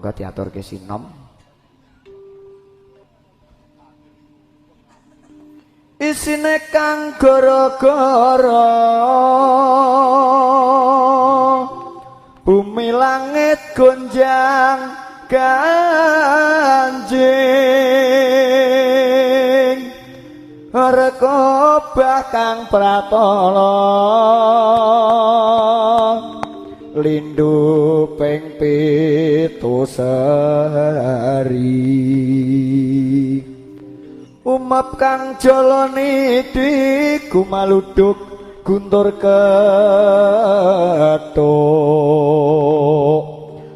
Monggo diaturke sinom. Isine kang gara-gara bumi langit gonjang ganjing, rekobah kang pratala lindu ping 7 sehari. Umap kang jala niti gumaluduk guntur kethuk,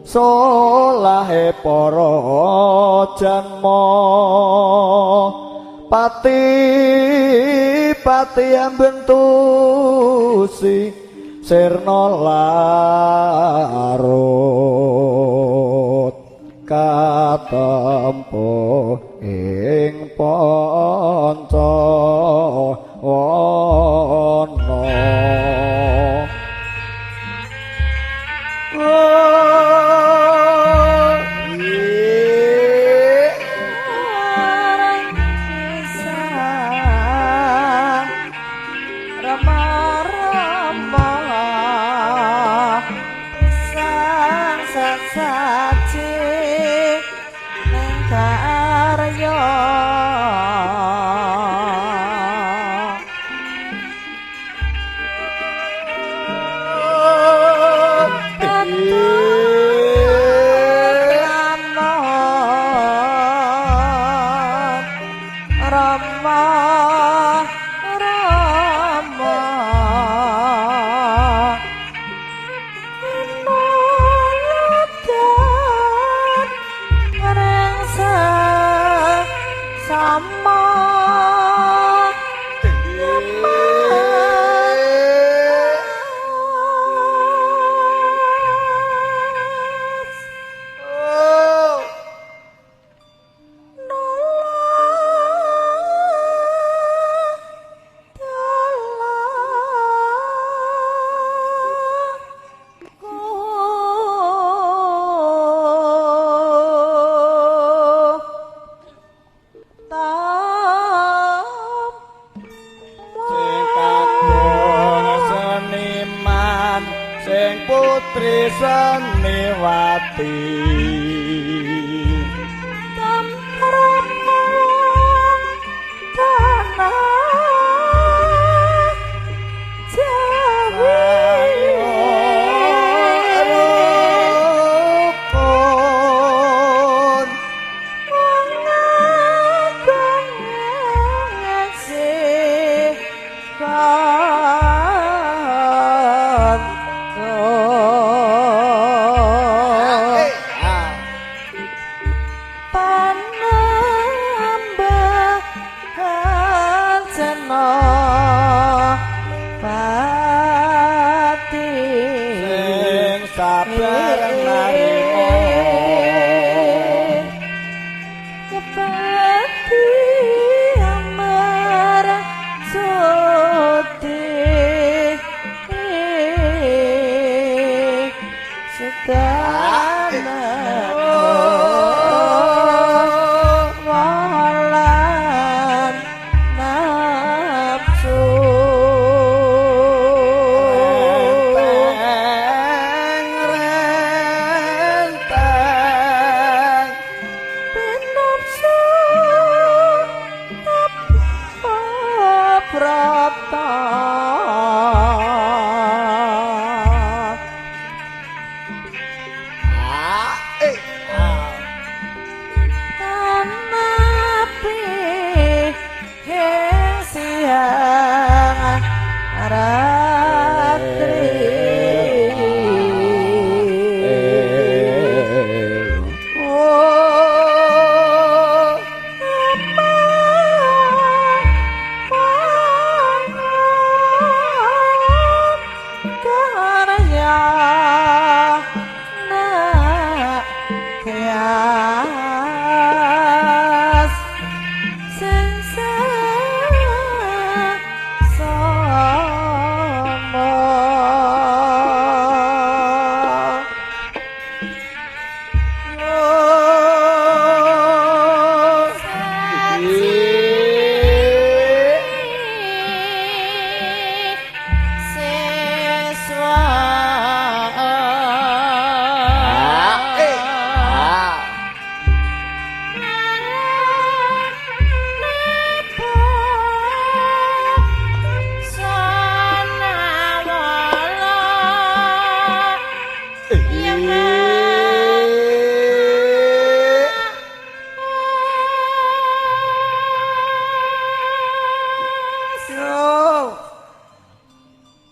solahe para janma pati pati ambentusi sirna larut katempo ing panca wana.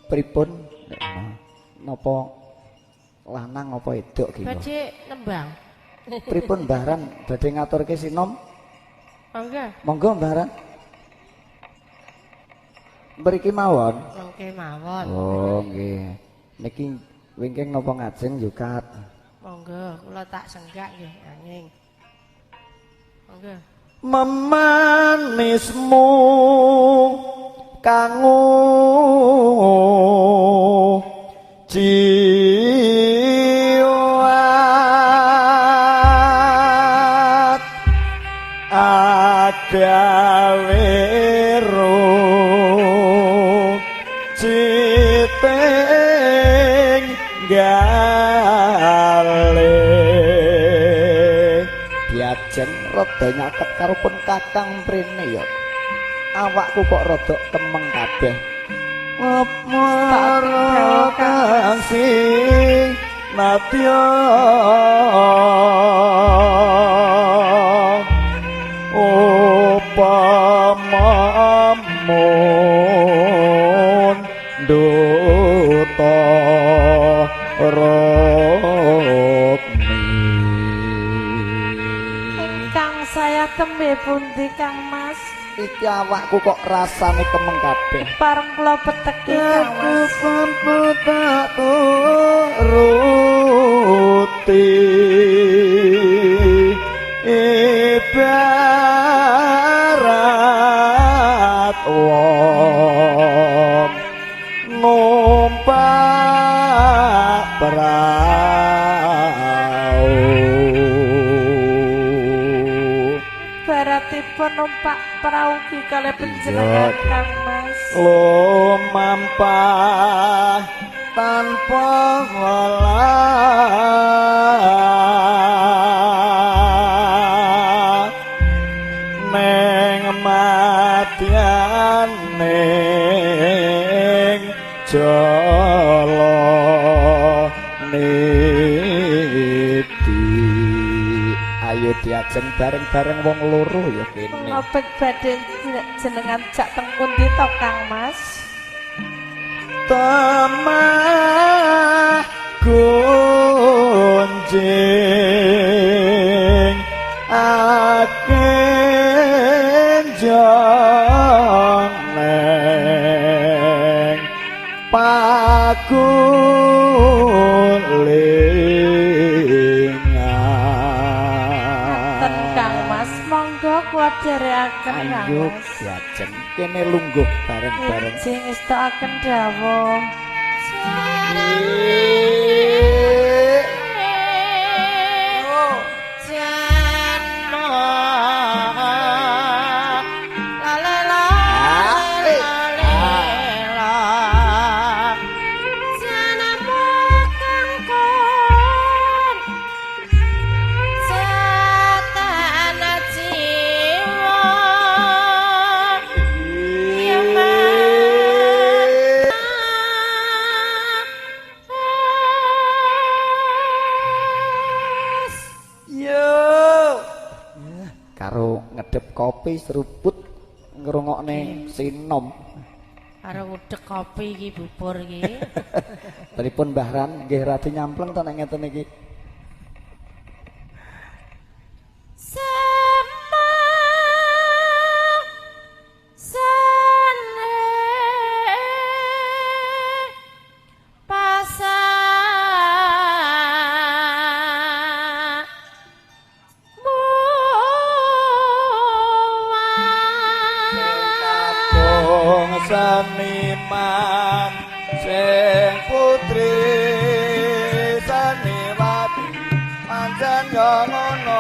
Pripun napa lanang apa wedok ki? Badhe nembang. Pripun Mbah Ran badhe ngaturke sinom? Monggo. Monggo Mbah Ran. Mriki mawon. Mriki mawon. Oh nggih. Niki wingking napa ngajeng yukat. Monggo kula tak senggak nggih angin. Monggo. Memanismu kangu jiwat agawe citing gale diajeng rada nyatet karo pun kakang mrene ya. Awakku kok rada kemeng kabeh. Para kang sing nadya upama mun duta rukmi. Ingkang saya tembe pundi Kang Mas? Iki awakku kok rasane kemeng kabeh. Pareng kula peteki Kang Mas. Aku sampun tak turuti ibarat wong numpak prau. Ibaratipun numpak prau ki kalih panjenengan Kang Mas. Lumampah tanpa welah neng madyaning jala niti. Ayo diajeng bareng-bareng wong loro ya kene. Napa badhe jenengan jak teng pundi to Kang Mas? Temah gunjing akenjong neng pakulingan. Kang Mas monggo kula dherekaken Kang Ayo Mas. diajeng kene lungguh bareng-bareng. Sing ngestokaken dawuh. Karo ngedep kopi seruput ngrungokne sinom. Karo ngudek kopi iki bubur iki. Pripun Mbah Ran nggih radi nyampleng to nek ngeten iki? Seniman sing putri seniwati pancen yo Ngono.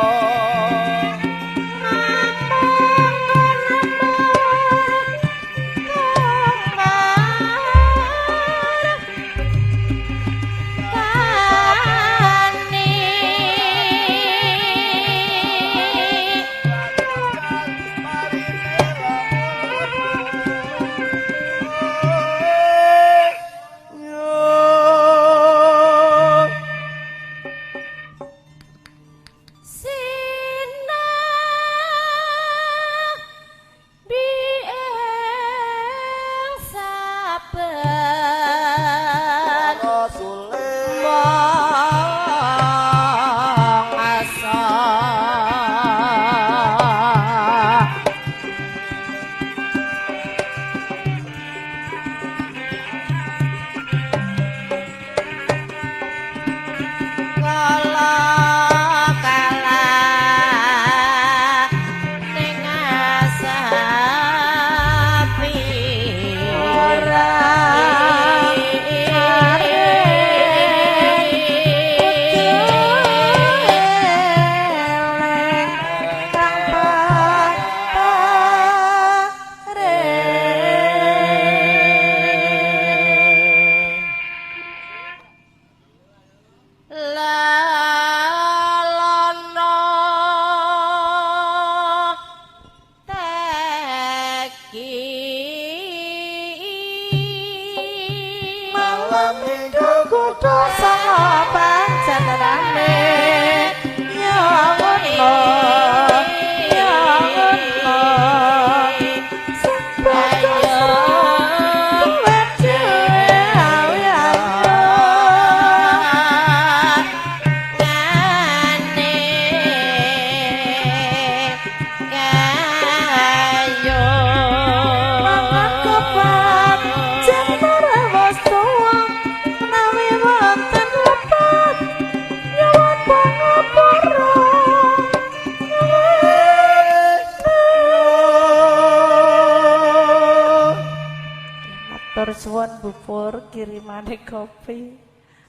Suwun bubur kirimane kopi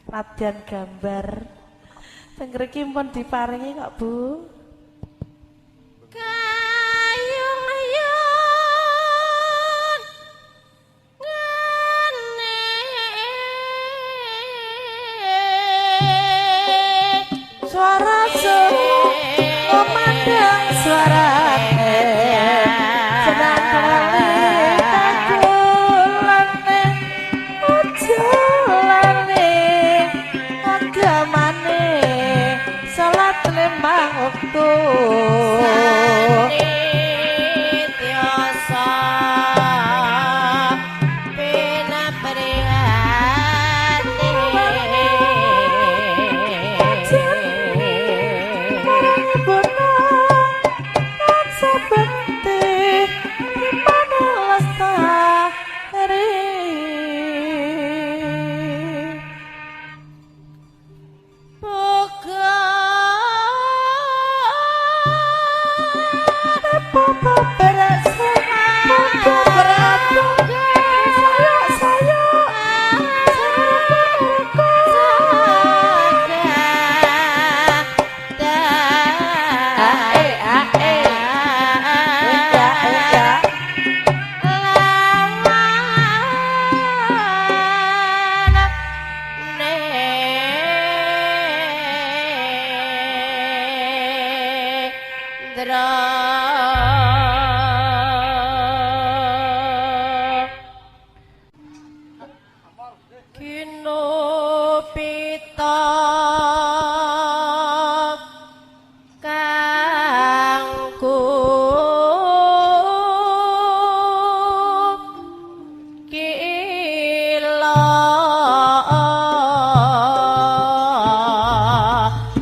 latihan gambar teng mriki pun diparingi kok Bu. Kayung-ayun ngene suara memandang suarane senang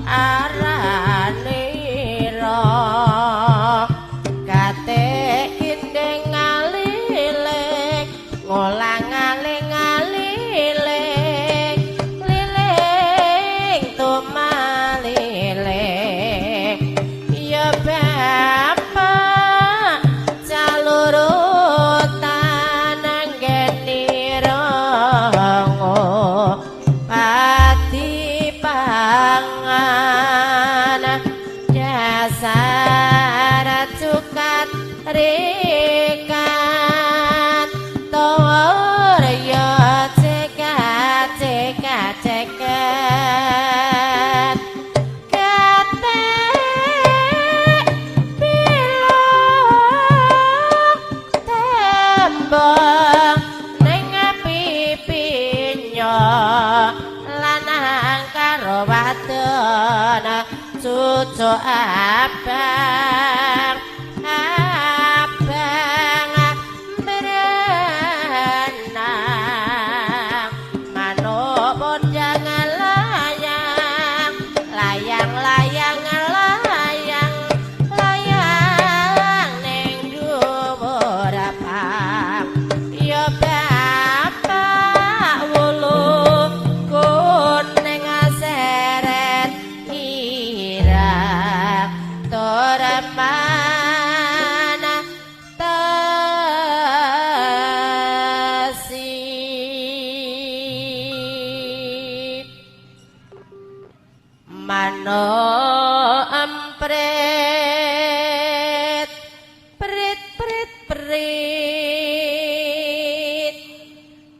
Arane ra. Kasar cukat rekat tower ya cekat cekat ceket kate pilok tembang ning pipinya lanang karo wadon cucu abang abang berenang manuk pondang layang layang layang layang layang ning dhuwur abang ya bapak wulu kuning seret ireng toreman tesi manuk emprit prit prit prit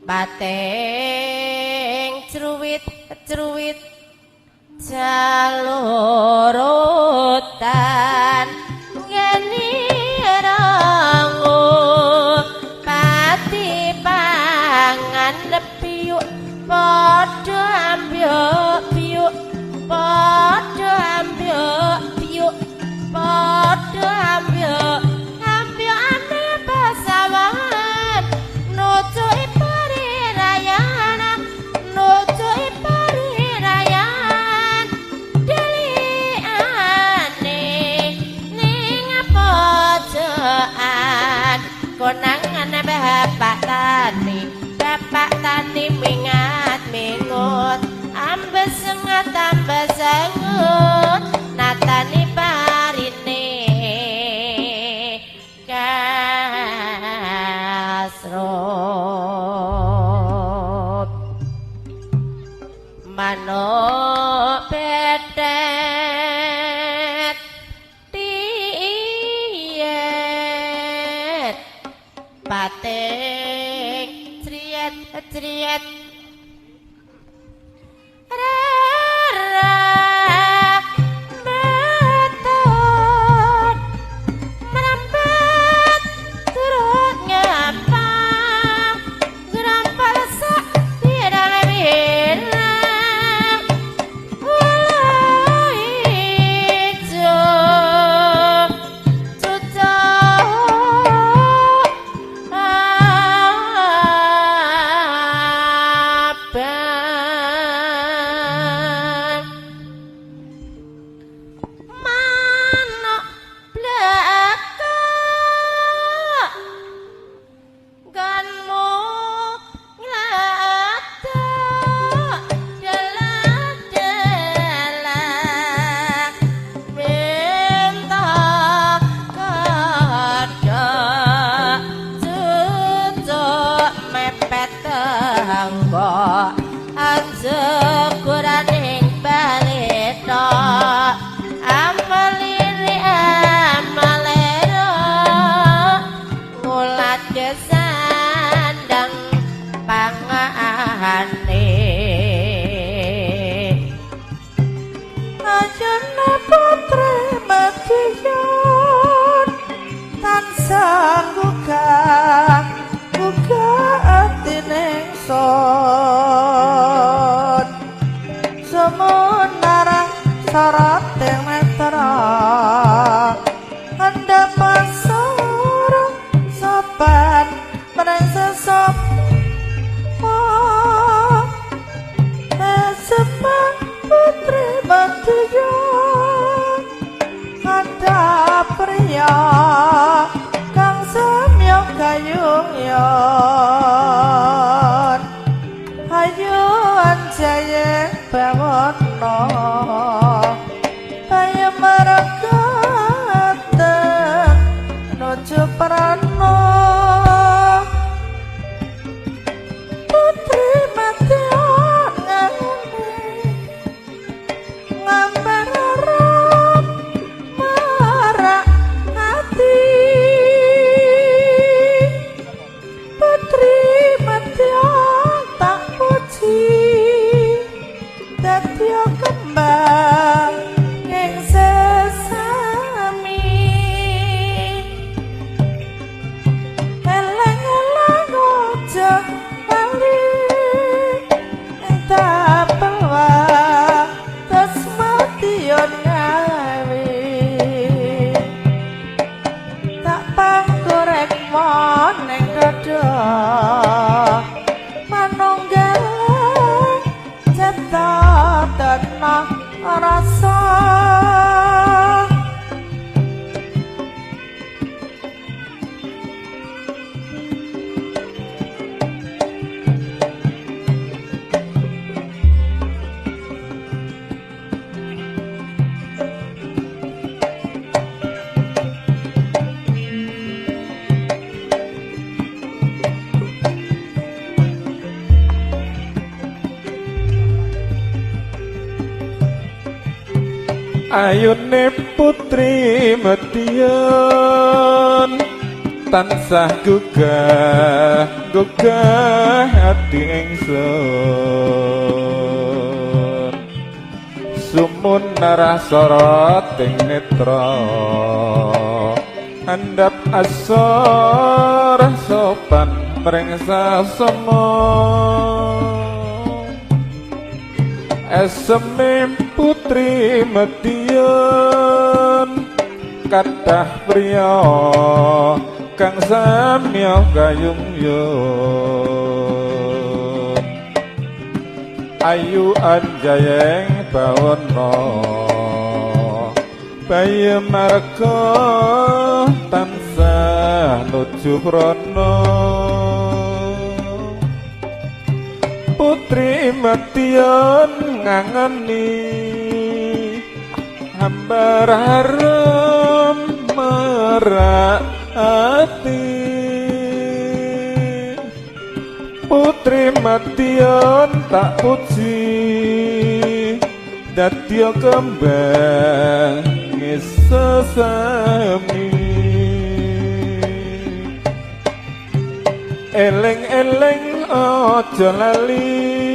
bating cruwit cruwit jalurutan ngeni rangu pati pangan piyuk padha ambyuk piyuk padha ambyuk piyuk padha ambyuk ambyukane pasawahan nucuki parirayan nucuki parirayan delikane ning pojokan konangan bapak tani mingat mingut ambes sengat ambes sengut natani parine kasrot manuk petet tiyet pating criet criet rara betot merambat turut ngapang gerampal sak pirang-pirang wulu ijo cucuk Ayune putri Madiun tansah gugah gugah ati ingsun. Sumun narah sorot ing netra andhap asor sopan mring sasama. Eseme putri Madiun kathah priya kang samya gayung yun. Ayu anjayeng bawana bayi marga tansah nuju prana. Putri Madiun ngangeni hambar harum merak ati. Putri Madiun tak puji dadi kembang sesami. Eling-eling aja lali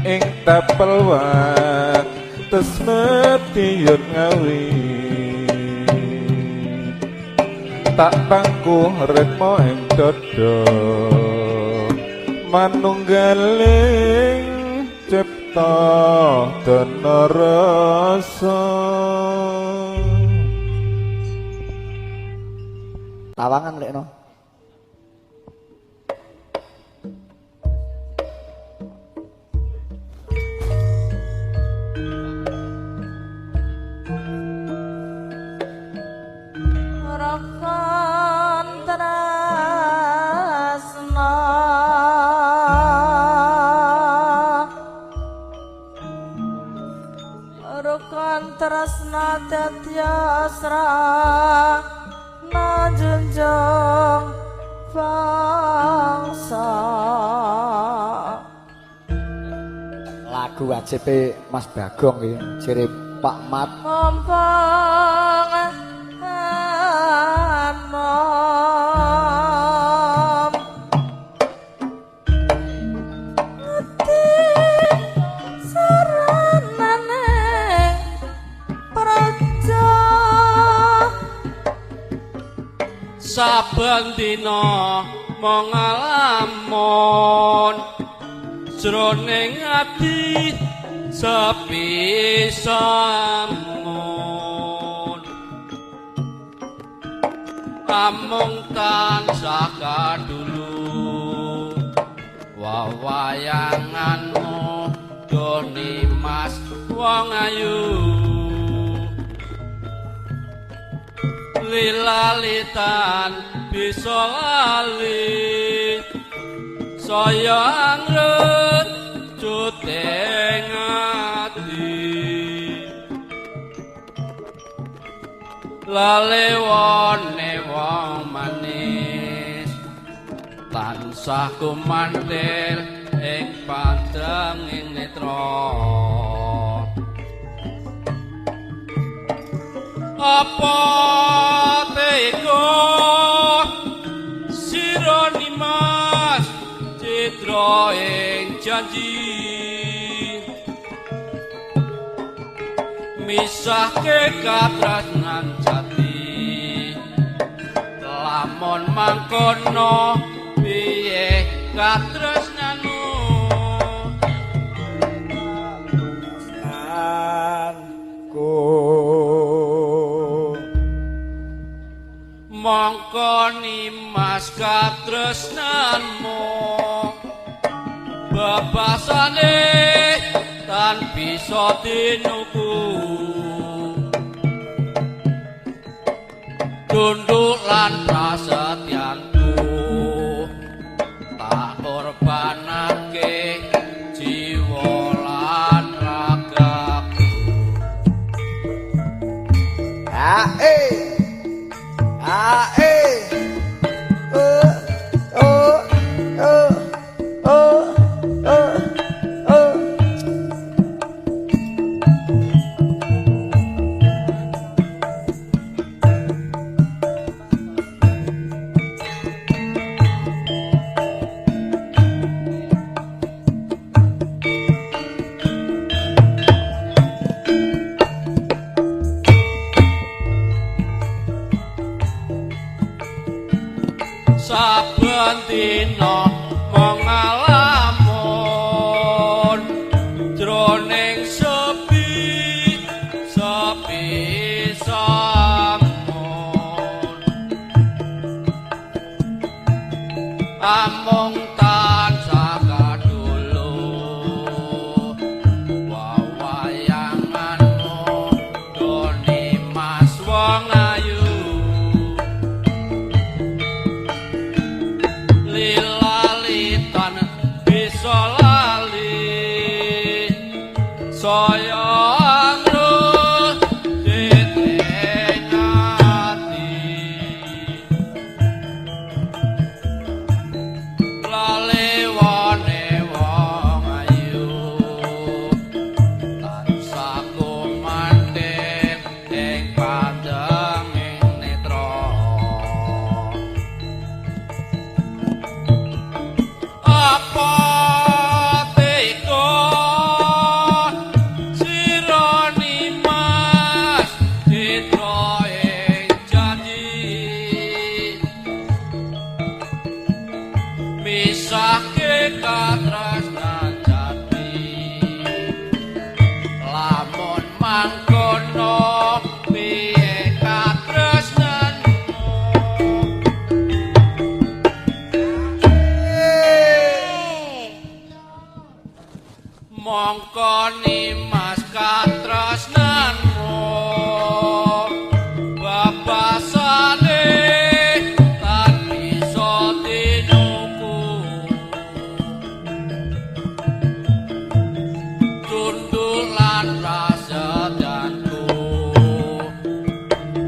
ing tapel wates Madiun Ngawi. Tak pangku ritmo ing dada manunggaling cipta dana rasa. Tawangan lekno. Rokon tresna rukun tresna dadi asrana junjung bangsa. Lagu wajib Mas Bagong iki jere Pak Mat. Mumpung anom ngerti saranane praja. Saben dina mung ngalamun jroning ati sepi samun. Amung tansah kadulu wawayanganmu doni mas wong ayu. Lilalitan bisa lali saya angrut juteng ati. Lalewone wong manis tansah kumantir ing padanging netra. Apa tega sira nimas citra ing janji misahke katresnan jati. Lamun mangkono piye katresnanmu? Mongko nimas katresnanmu bebasane tan bisa tinuku. Tunduk lan prasetyanku tak korbanake jiwa lan ragaku. A e A e O O O O O O. Saben dina mengalamun jroning sepi sepi samun amung tansah kadulu wawayanganmu doni mas wong ayu lilalitan bisa lali saya amruh ing ati lalewane wong ayu tansah kumandheng ing pandenging netra. Apa teka sira nimas citra ing janji misahke katresnan jati lamun mangkono piye katresnanmu. Mongko nimas katresnanmu babasane tan bisa tinuku tunduk lan prasetyanku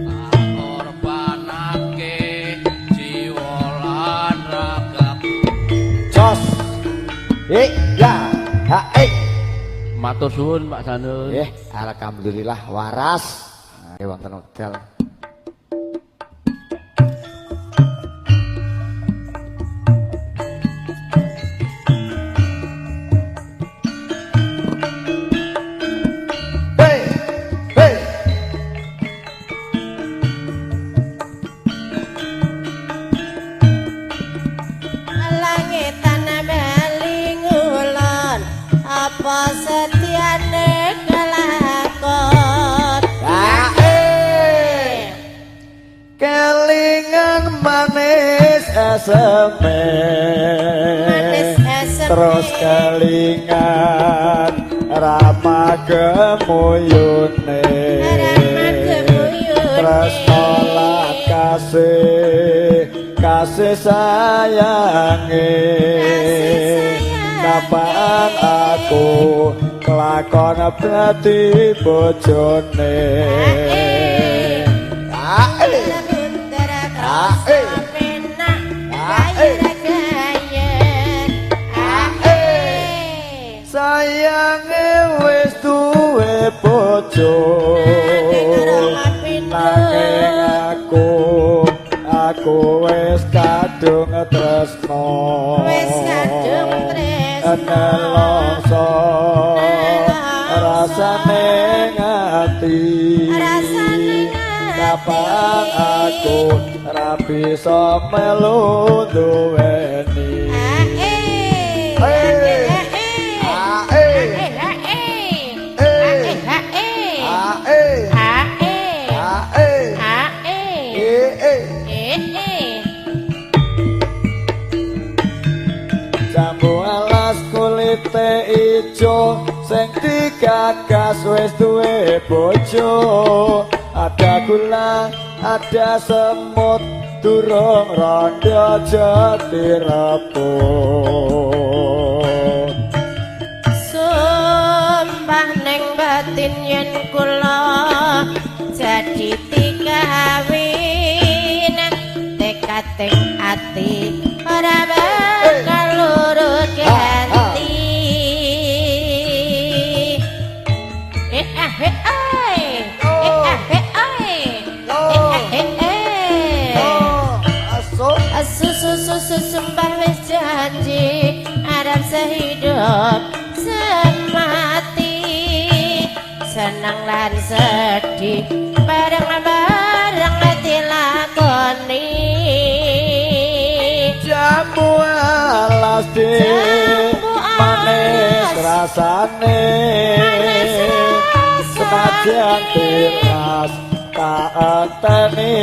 tak korbanake jiwa lan ragaku. Jos. Ya. Ha eh. Matur suwun Pak Sanun. Nggih, alhamdulillah waras. Nggih wonten hotel. Hey, hey. Langitan bali ngulon apa setiane kelakon. Ae. Kelingan manis eseme. Manis eseme. Terus kelingan rama gemuyune. Rama gemuyune. Tresno lan kasih, kasih sayange. Kasih sayange. Kapan aku kelakon dadi bojone. Ae. Ae. Ae. Sayange wis duwe bojo. Nanging aku wis kadung tresno. Wis kadung tresno. Nelongso rasane ati. Rasane ngati. Kapan aku ra bisa melu duweni. Ae. Ae. Ae. Ae. Ae. Ae. Ae. Ae. Ae. E. E. Jambu alas kulite ijo sing digagas wis duwe bojo. Ada gula, ada semut, durung rondo jati rebut. Sumpah neng batin yen kula jadi dikawin tekad ing ati ora bakal lurut ganti. Eh ah eh eh eh ah eh eh eh eh Oh, aso. Susu sumpah wis janji arep sehidup semati senang lan sedih bareng-bareng dilakoni. rasane. Senajan tilas tak enteni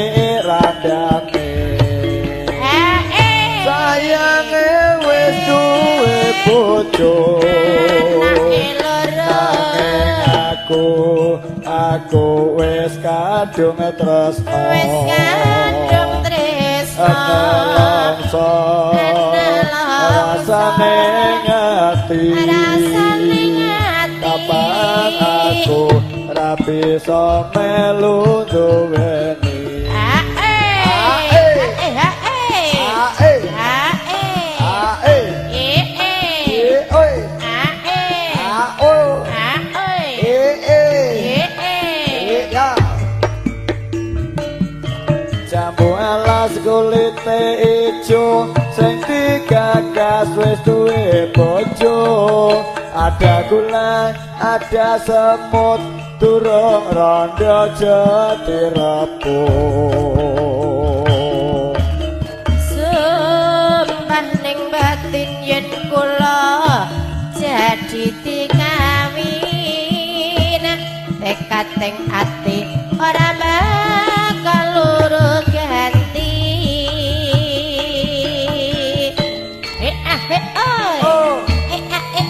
randane. Sayange wis duwe bojo, nanging aku wis kadung tresno. Wis kadung tresno. Nelongso rasane ngati, kapan aku ra bisa melu duweni. Jambu alas kulite ijo, sing digagas wis duwe bojo. Ada gula, ada semut, durung rondo jati rebut. Sumpah ning batin yen kula jadi dikawin, tekad teng ati ora bakal luru ganti. He ah he oi, he ah he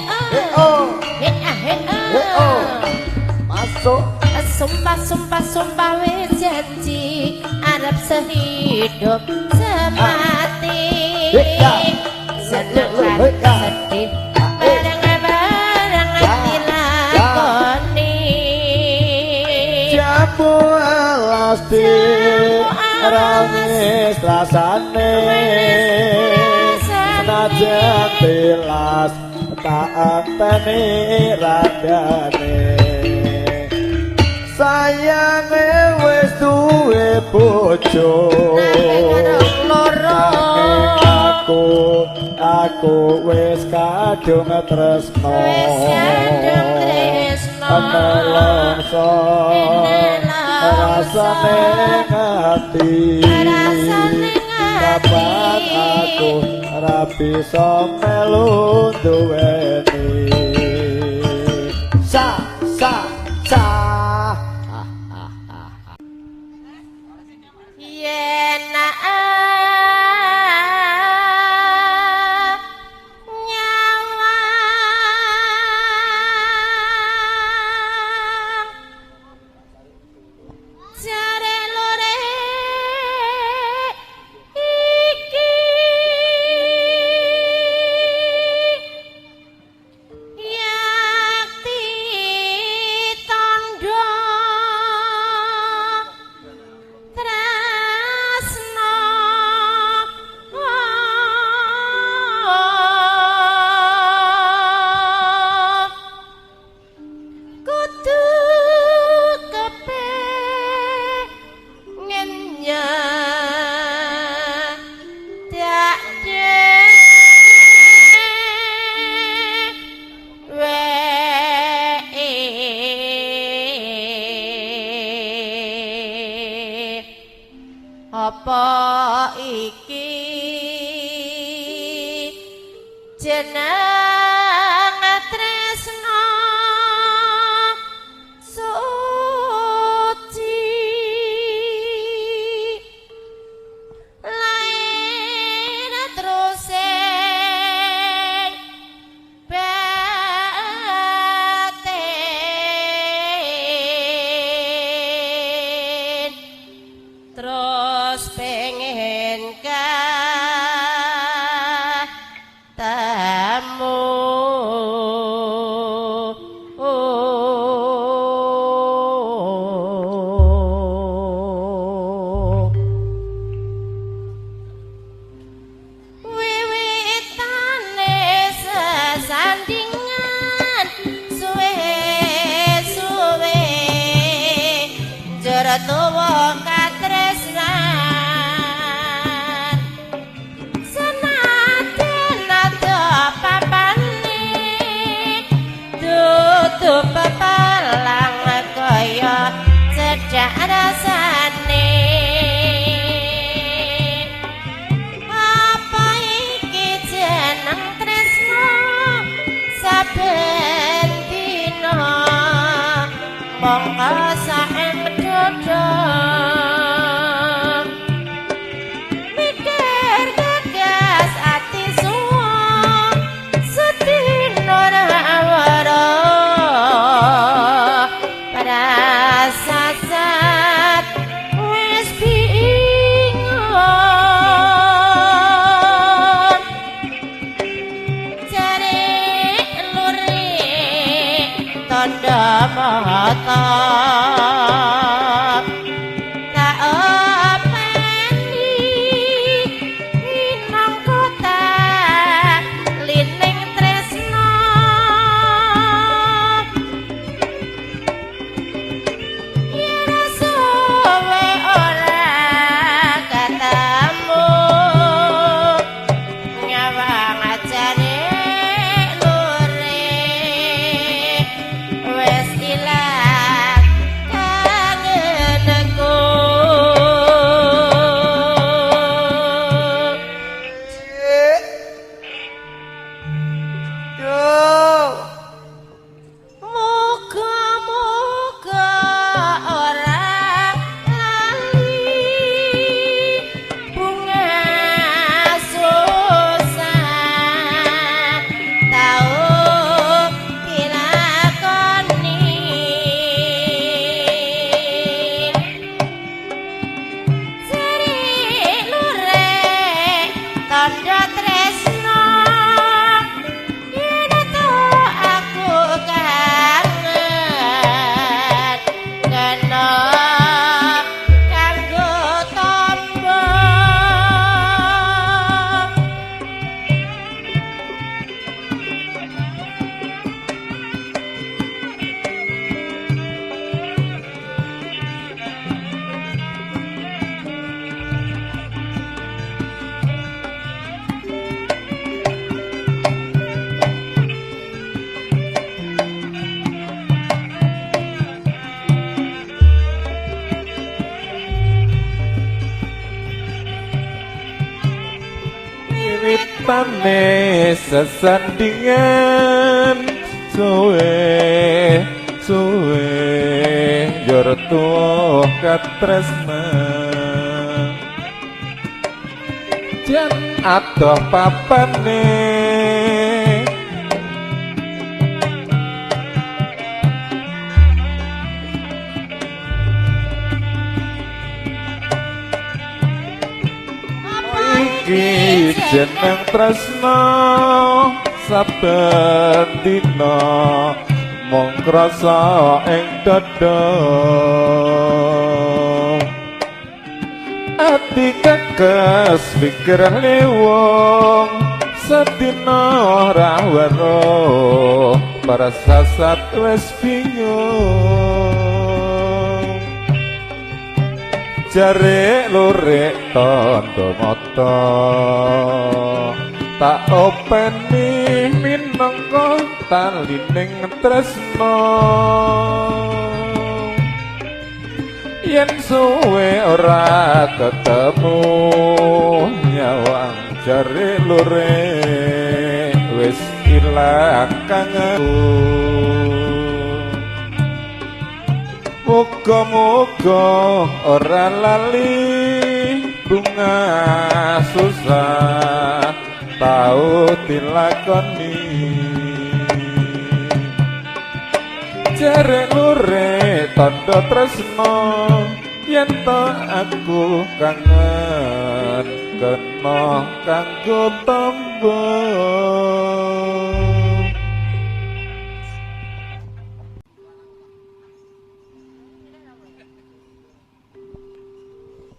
oi, he ah he oi. Masuk. Sumpah sumpah sumpah wis janji arep sehidup semati. Seneng lan sedih bareng-bareng dilakoni. Jambu alas diramis rasane, senajan tilas tak enteni randane. Sayange wis duwe bojo, nanging aku wis kadung tresno. Wis kadung tresno. Nelongso rasane ngati, kapan aku ra bisa melu duweni. Sa sa sa. Yen nyawang jare lore iki yakti tandha tresno. Kudu kepengen nyedak dheweke. Apa iki jeneng tresno suci lain terus ing batin, terus pengen ketemu. Wiwitane sesandingan suwe-suwe njur tuwa katresnan. Senajan ado papane dudu pepalang kaya cedhak rasane. Apa iki jeneng tresno saben Nyatane sesandingan suwe suwe njur tuwa katresnan. Jan adoh papane iki jeneng tresna saben dina mung krasa ing dada. Ati kekes pikir lewong sedina ora weruh prasasat wis bingung. Jare lurik tandha mata tak openi minangka talining tresna. Yen suwe ora ketemu nyawang jare lurik wis ilang kangenku. Muga-muga ora lali bunga susah tau dilakoni. Jare lurik tandha tresna yen to aku kangen kena kanggo tombo.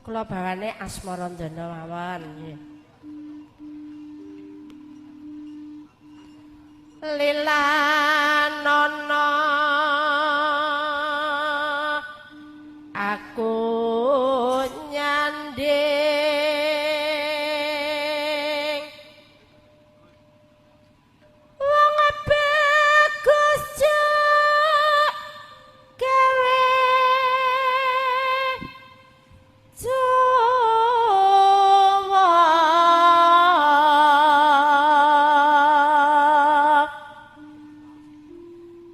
Kula bawane Asmarandana mawon nggih. Lilanono aku nyanding wong bagus cuk gawe Jawa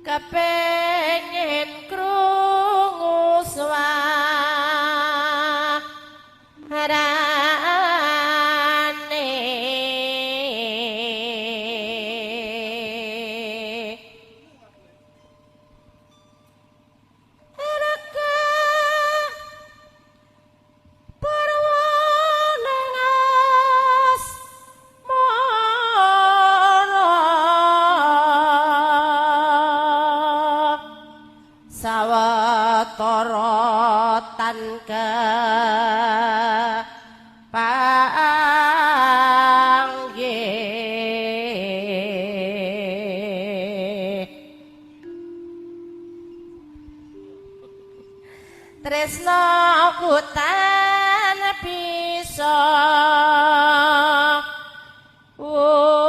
kepengin krungu suarane Raka Purwane asmara sawetara tan kepanggih. Tresnaku tan bisa urung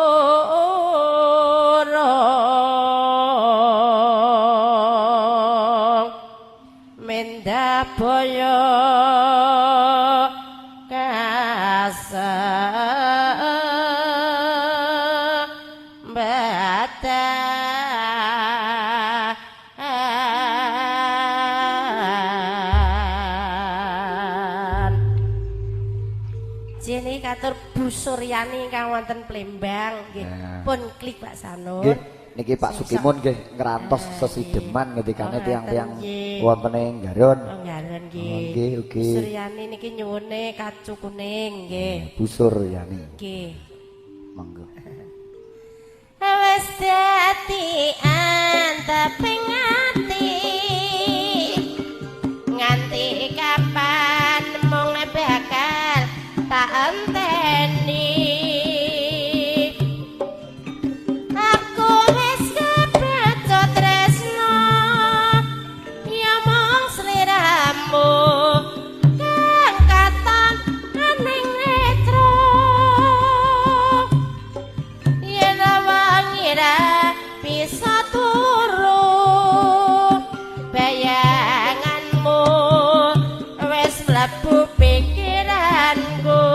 mendabaya kasembatan. Jene katur Bu Suryani ingkang wonten Plembang nggih. Pun klik Pak Sanur. Nggih, niki Pak Sukimun nggih ngrantos sesideman ngendikane tiyang-tiyang wonten ing Garon. Oh, Garon nggih. Nggih, ugi. Bu Suryani niki nyuwune kacu kuning nggih. Bu Suryani. Nggih. Monggo. Wis dadi anteping ati nganti kapan mung bakal tak enteni. Aku wis kebacut tresno ya mung sliramu kang katon aning netra. Yen wangi ra bisa turu bayanganmu wis mlebu pikiranku.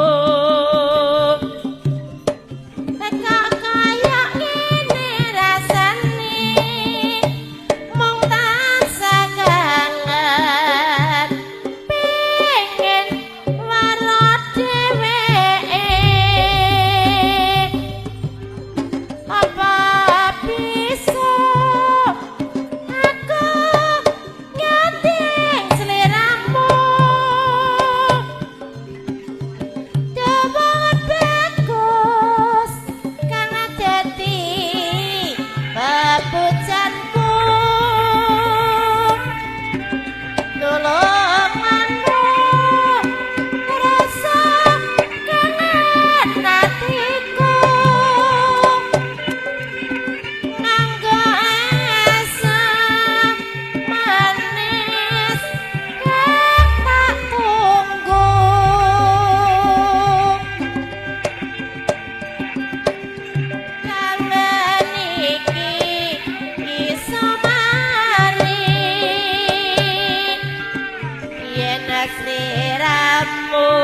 Sliramu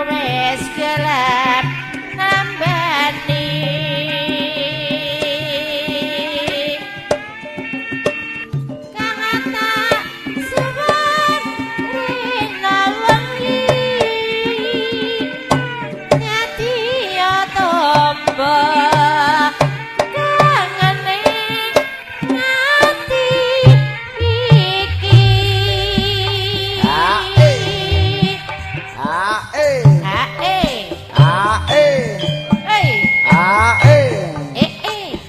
wis gelem nambani. Kang tak suwun rina wengi dadi tombo kangene ati iki. A E A E A E A E E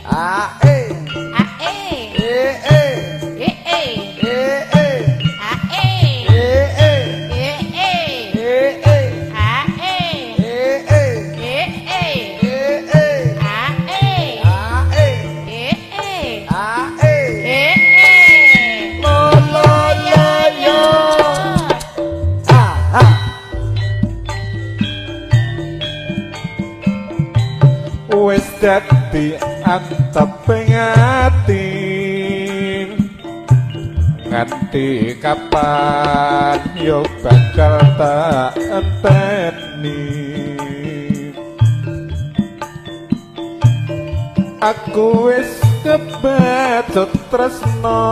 A E E E A E A E E E E E E E A E E E E E E E A E E E E E E E A E A E E E A E E E. Lo lo yo yo. A A. Wis dadi anteping ati nganti kapan yo bakal tak enteni. Aku wis kebacut tresno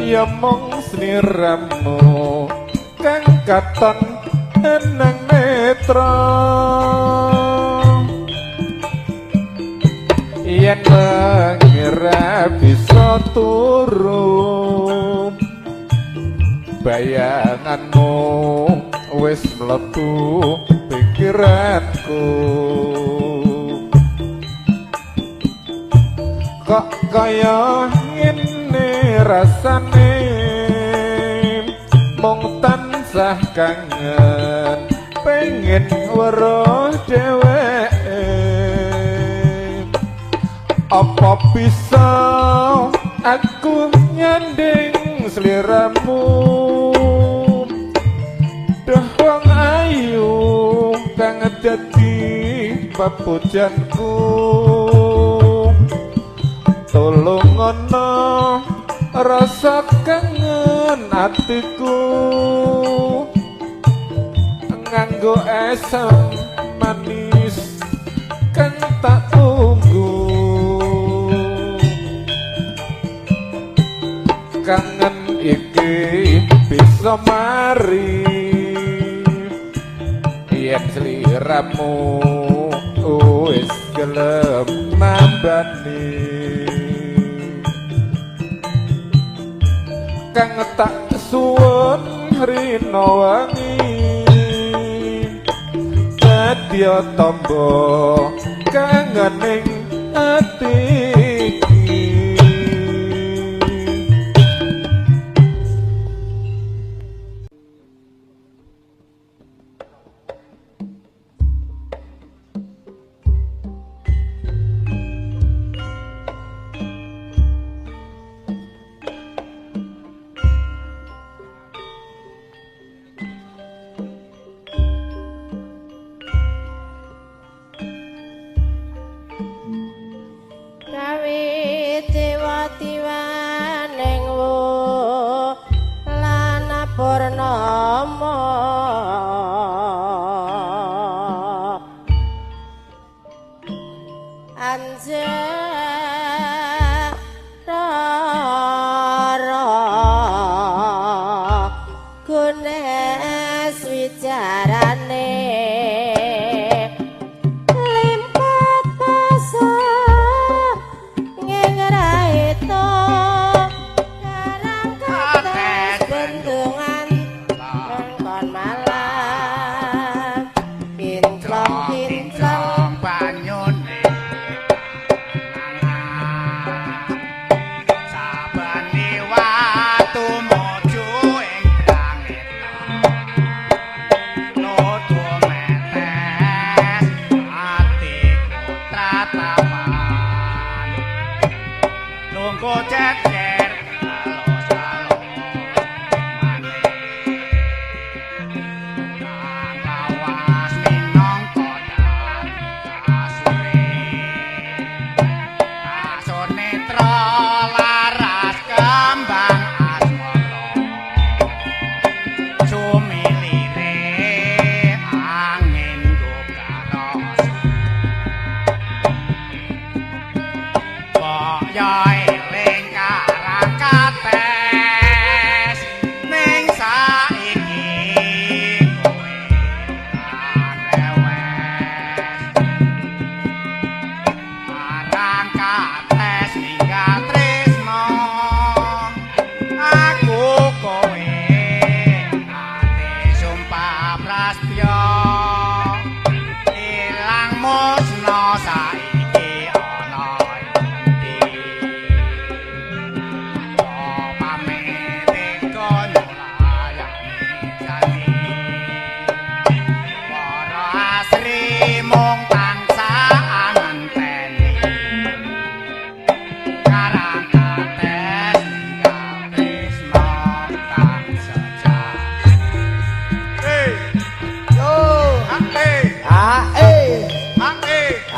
ya mung sliramu kang katon enang netra. Yen wengi ra bisa turu bayanganmu wis mlebu pikiranku. Kok kaya ngene rasane mung tansah kangen pengen weruh dheweke. Apa bisa aku nyanding sliramu duh wong ayu kang dadi papujanku. Tulung ana rasa kangen atiku nganggo esem manis kang tak tunggu. Kangen iki bisa mari yen sliramu wis gelem nambani. Kang tak suwun rina wangi dadi tombo kangening ati iki. Kawit dewa-dewaning lan purnama anjara gunes wicarane limpat basa ngengraita karang kates bendungan mengkon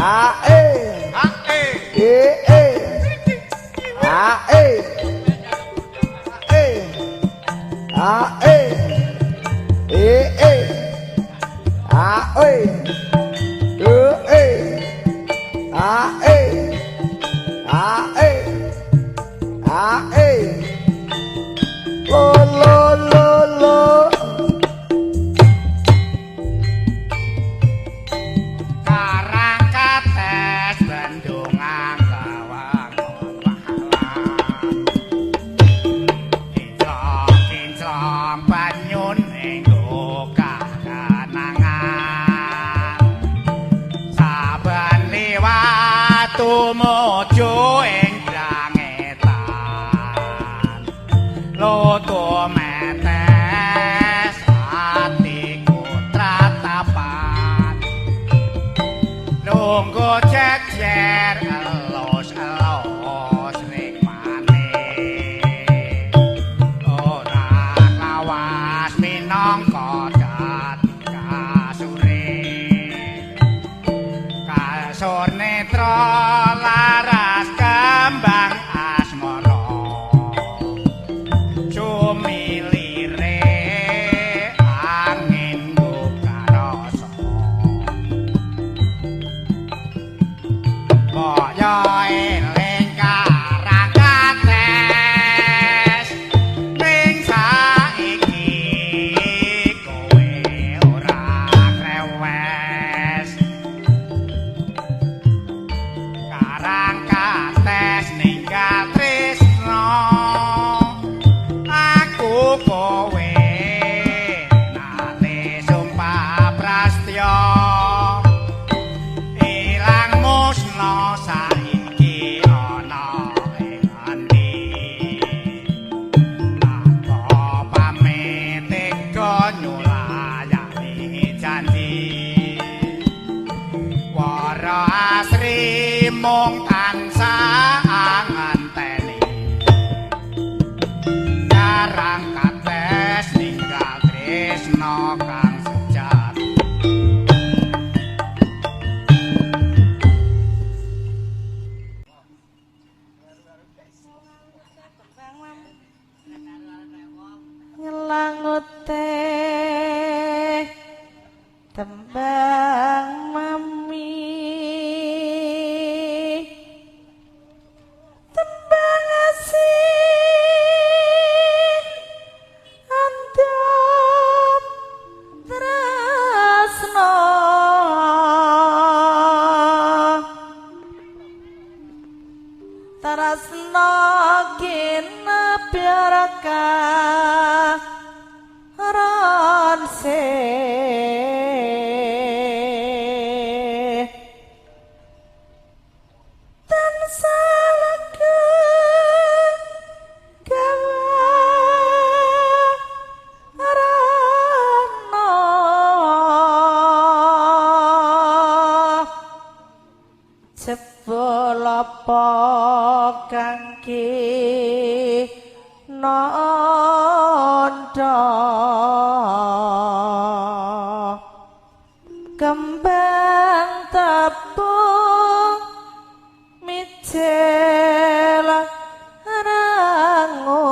A E A E E E A E E A E E E A E E E A E A E A E Lo lo lo lo. Karang kates bendungan kawang kinclong-kinclong banyune nggo kakanangan saben liwat tumuju ing Drangetan loto metes atiku tratapan nunggu jejer elus-elus rikmane ora lawas minangka dadi kasure kasur netra laras kembang asmara cumilire angin bukarasa. Kaya eling karang kates ning saiki kowe ora krewes. Karang kates ninggal tresno aku kowe nate sumpah prastya ilang musna saiki ana ing endi tanpa pamit tega nyulayani janji wara asri mung tansah ngenteni karang kates ninggal tresna kang sejati. Ngelangute tembang mami tembang asih andhap tresno tresno kinabyaraka ronse tansah lega gawa rana jebul apa kang kinandha kembang tepung mijil rangu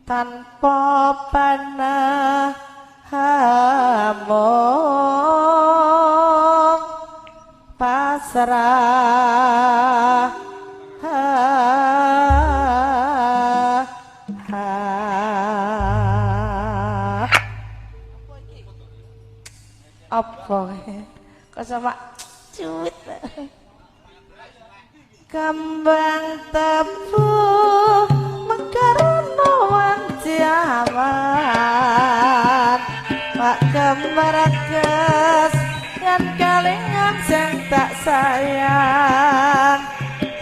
tanpa panah hamung pasrah. Apa kok sama cuit kembang tebu mekarono wanci awan pak kembarakes yan kalingan sing tak sayang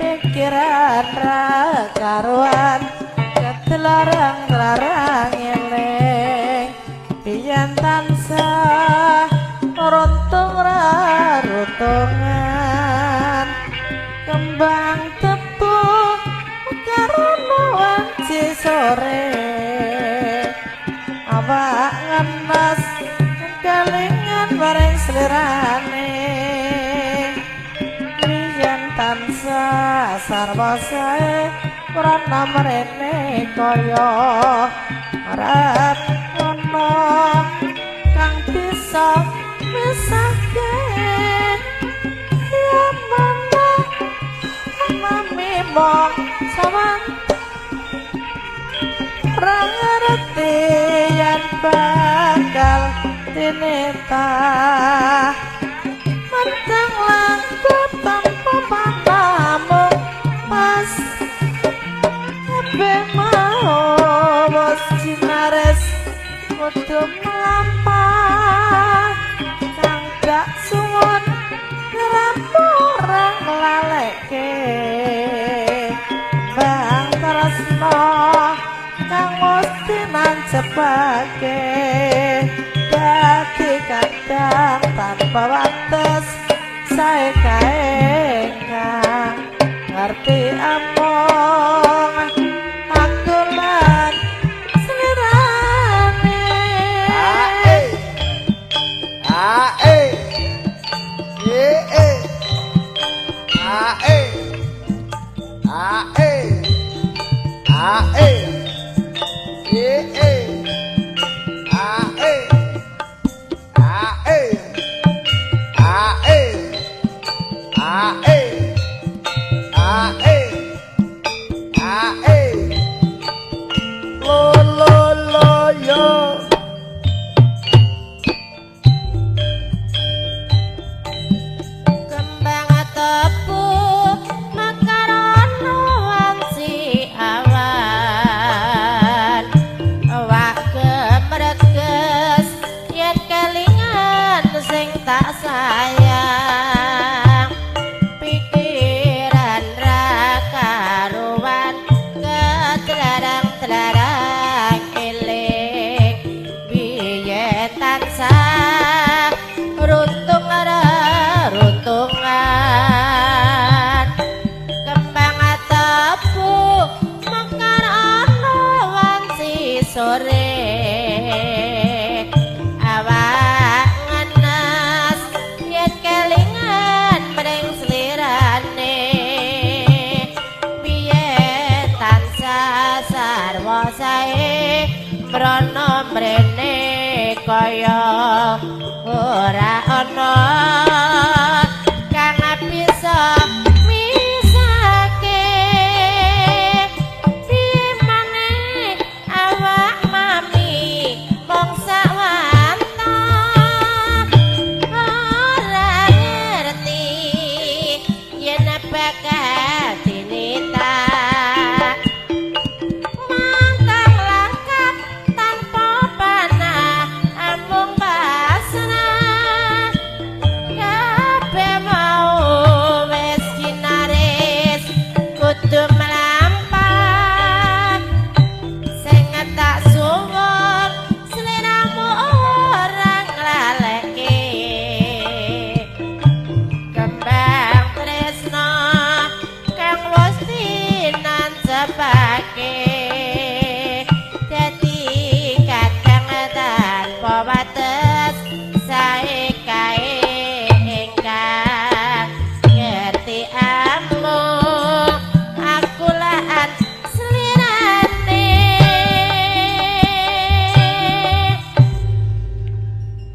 pikiran ra karuan ketelarang-larang eling biyen tansah runtung raruntungan kembang tebu karono wanci sore awak ngenes sarwa sae prana mrene kaya arep ana kang bisa misahke ya mama mami mong sawang ora ngerti yen bakal tinita mentang langkap tanpa panamu pas kabeh mau wis cinares kudu mlampah kang gak suwun ora nglaleke bang tresno kang mesti nancepake dadi kadang tanpa wates sae kae kang ngerti among aku lan slirane. A E A E E E A E A E A E E E A E A E A E A E A E A E lo lo lo yo. Kembang tebu mekarono wanci awan awak kemreges yen kelingan sing tak sayang pikiran ra karuan ketlarang-tlarang eling biyen tansah runtung runtungan kembang tebu mekar ana wanci sore awak ngenes yen kelingan mring slirane biyen tansah sarwa sae mrono mrene kaya ora ana kang bisa misake piye maneh awak mami mong sawanta ora ngerti yen bakal dinita mantang langkap tanpa panah amung pasrah kabeh mau wis kinaris kudu mlampah sing tak suwun sliramu ora nglaleke kembang tresno kang wis tinancepake dadi kadang tanpa wates sae kae ingkang ngerti amung aku lan slirane.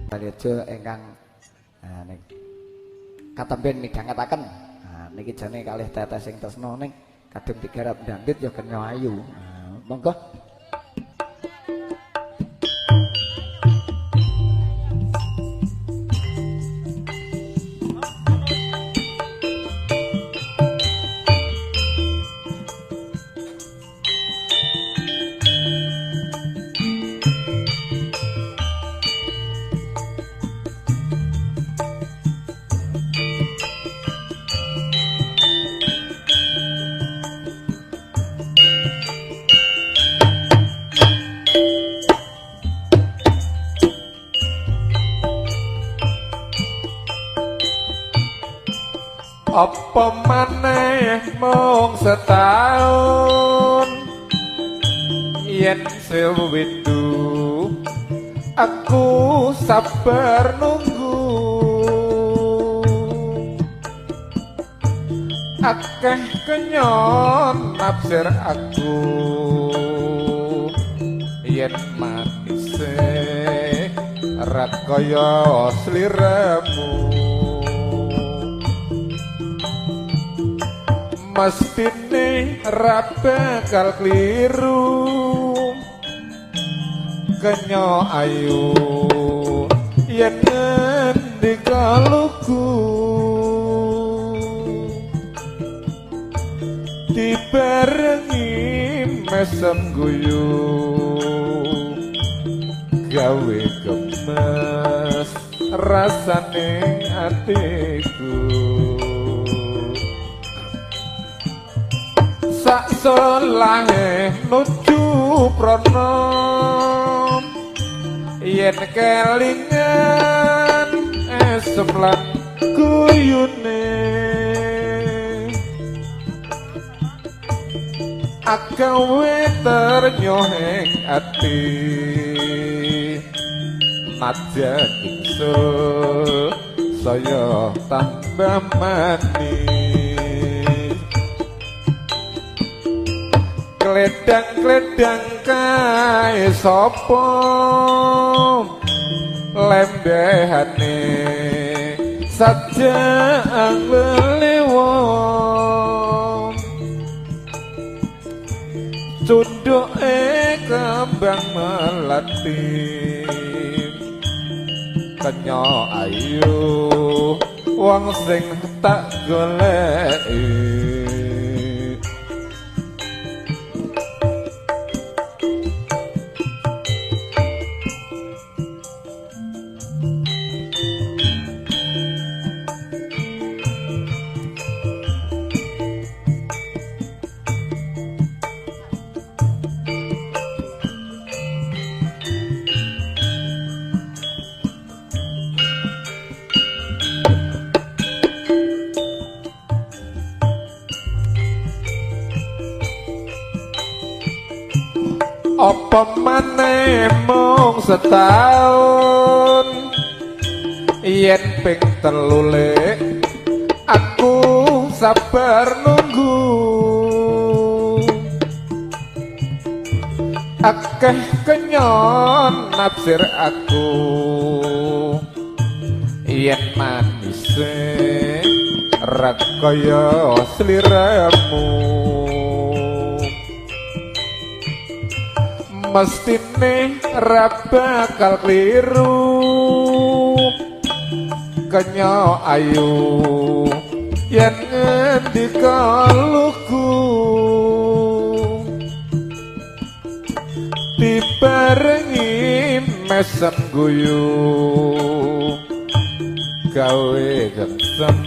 Balejo ingkang katemben midhangetaken. Nah niki jane kalih tetes sing tresno ning kadung digarap dangdut ya kena ayu. Nah, monggo. Apa maneh mung setahun yen sewitu aku sabar nunggu. Akeh kenyon nafsir aku yen manise ra kaya sliramu. Mestine ra bakal kliru kenya ayu yen ngendika lugu dibarengi mesem guyu gawe gemes rasane atiku. Sak solahe nuju prana yen kelingan esem lan guyune agawe ternyohing ati najan ingsun saya tambah manis. Kledang-kledang kae sapa lembehane sajak lelewo cundhuke kembang melati kenya ayu wong sing tak goleki. Apa maneh mung setahun yen ping 3 aku sabar nunggu. Akeh kenyon nafsir aku yen manise ra kaya sliramu. Mestine ra bakal kliru kenya ayu yen ngendika lugu dibarengi mesem guyu gawe gengsem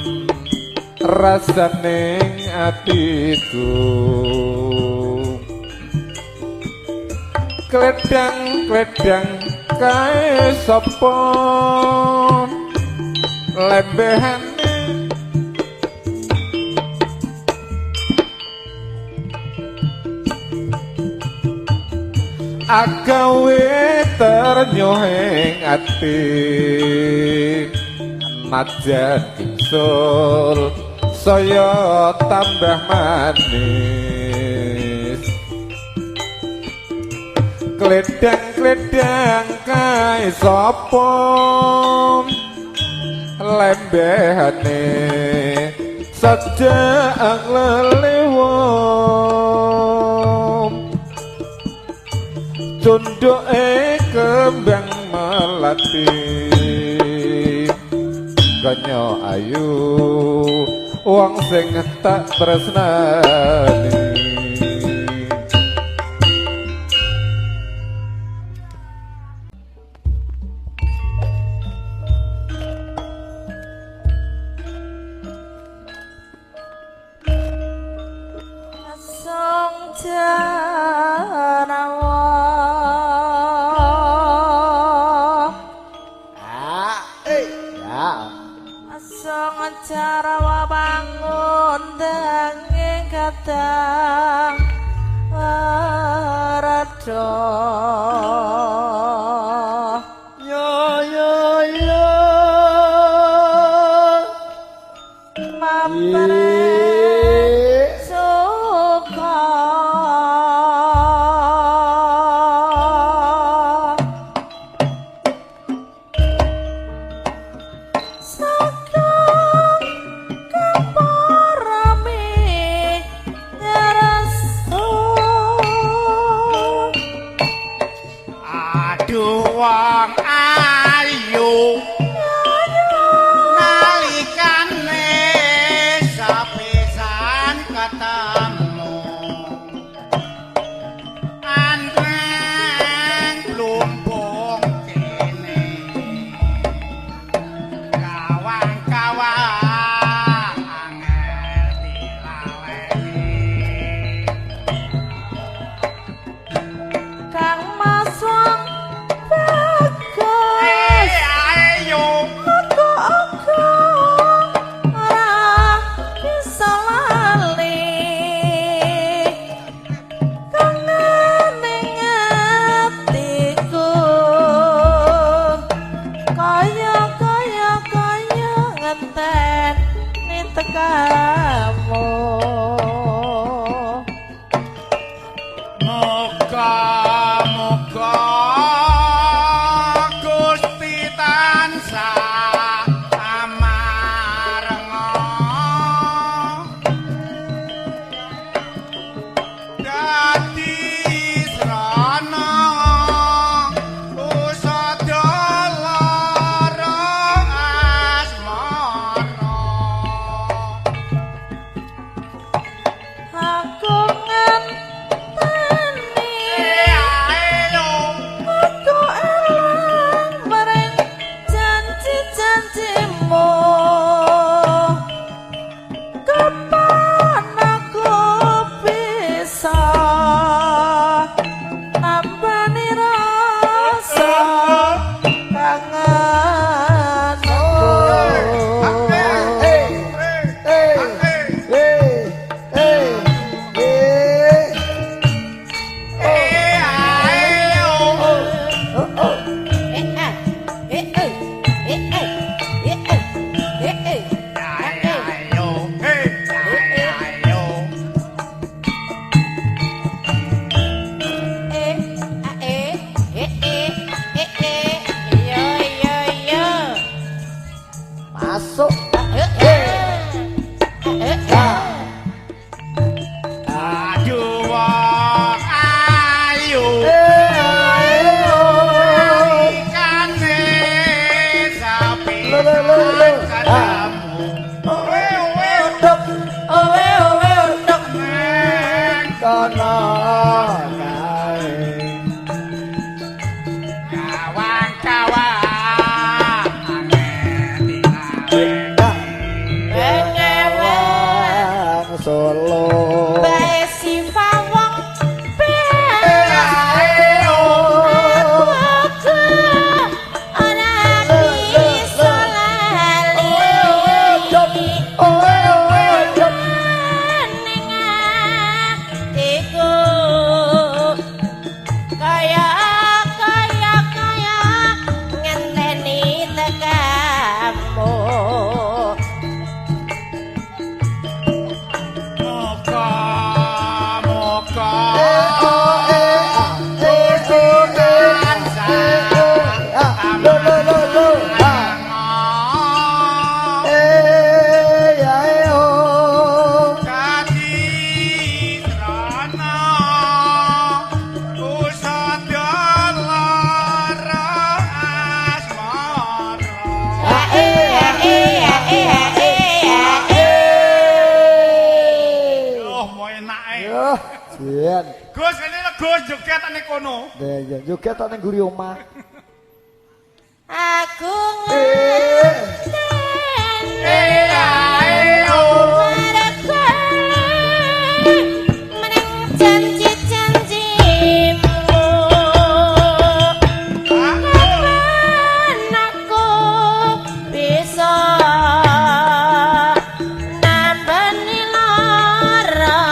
rasane atiku. Kledang-kledang kae sapa lembehane agawe ternyohing ati najan ingsun saya tambah manis. Kledang-kledang kae sapa lembehane sajak lelewo cundhuke kembang melati kenya ayu wong sing tak tresnani. Jarawa pangundang ing kadang Wong ayu nalikane sepisan ketemu antreng lumbung kene kawang-kawang angel dilaleni. Kang Mas wong bagus, Ayo aku uga ora bisa lali kangen ing atiku kaya kaya kaya ngenteni tekamu. Muga-muga Gusti tansah amarenga dadi srana usada lara asmara. Aku ngenteni, Ayo aku eling marang janji-janjimu. Kapan aku bisa nambani rasa kangenku? Eh, eh, eh, eh, eh. Ayo Oh, oh. Eh ah, eh eh, eh eh, eh eh, eh eh. Ayo ayo Eh ah eh, eh eh, eh eh. Yo yo yo. Masuk. Eh eh. Eh eh. Aduh wong ayu Eh, ayo. nalikane Lo, lo, lo, lo. sepisan ketemu Owe, dok. Owe owe dok, neng Kono kae. kawang-kawang angel dilaleni. Wang Solo. Bae sifa wong Eh, ayo. Aku uga ora bisa lali. Owe, owe, dok. Ning atiku kaya kaya kaya ngenteni tekamu. Muga-muga Eh, oh, eh, ah. Eh, oh, eh, ah. Eh, oh, ah. Lo, lo, lo, lo. Ah. Eh, ya, eh, oh. Dadi srana usada lara asmara. Ah, eh, ah, eh, ah, eh, ah, eh, ah, eh. Loh, mau enake. Yo, jian. Gus, ini lho Gus joget ane kono. Lah ya joget tok ning guri omah. Aku Eh. ngenteni Ayo meneng janji-janjimu. Kapan aku bisa nambani lara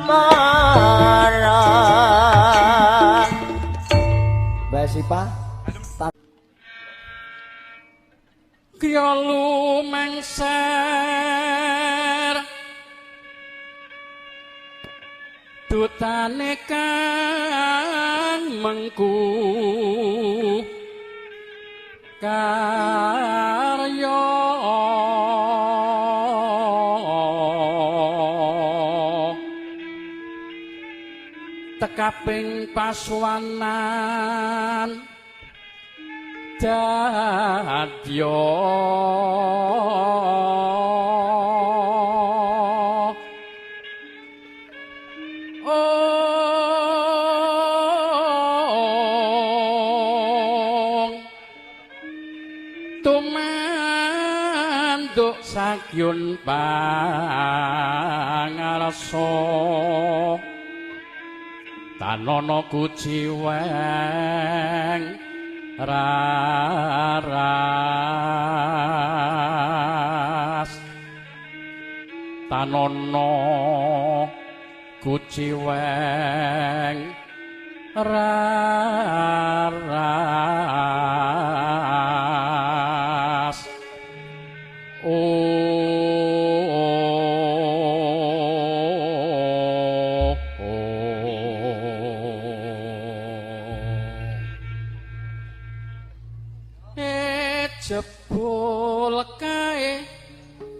asmara? Mbak Sipa, Kya lumengser dutane kang mengku karya Tekaping pasuwanan dadya ong tumanduk sakyun pangarsa tanono kuciweng raras tanono kuciweng raras jebul kae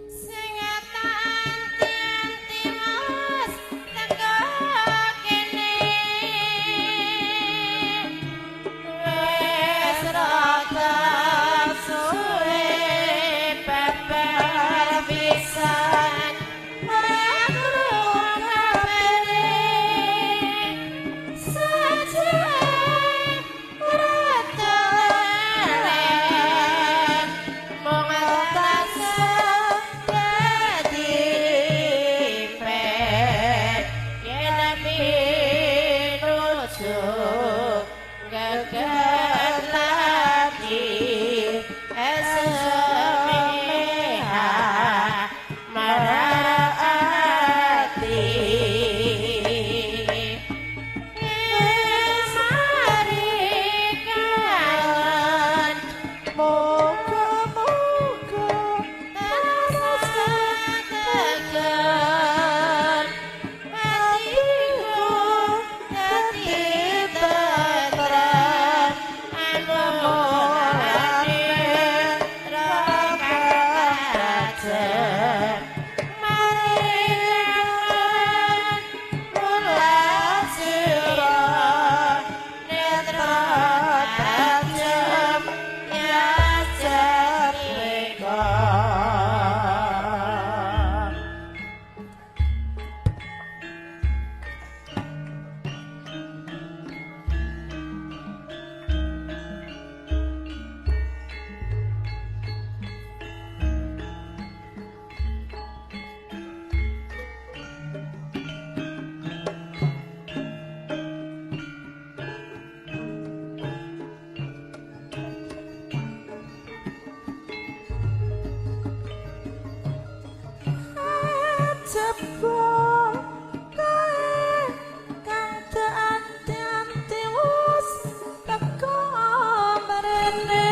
sing anti-anti wis teko kene wis rada suwe babar pisan ora krungu kabare sajane ora dolen mung tansah dadi pet yen pinuju geget lagi esemeha marati wis mari kangen Moga-moga tansah tegar atiku dadi tentrem amulane tajem mari kangen mula sira netra tajem yajatmika. Jebul kae kang anti-anti wis teko mrene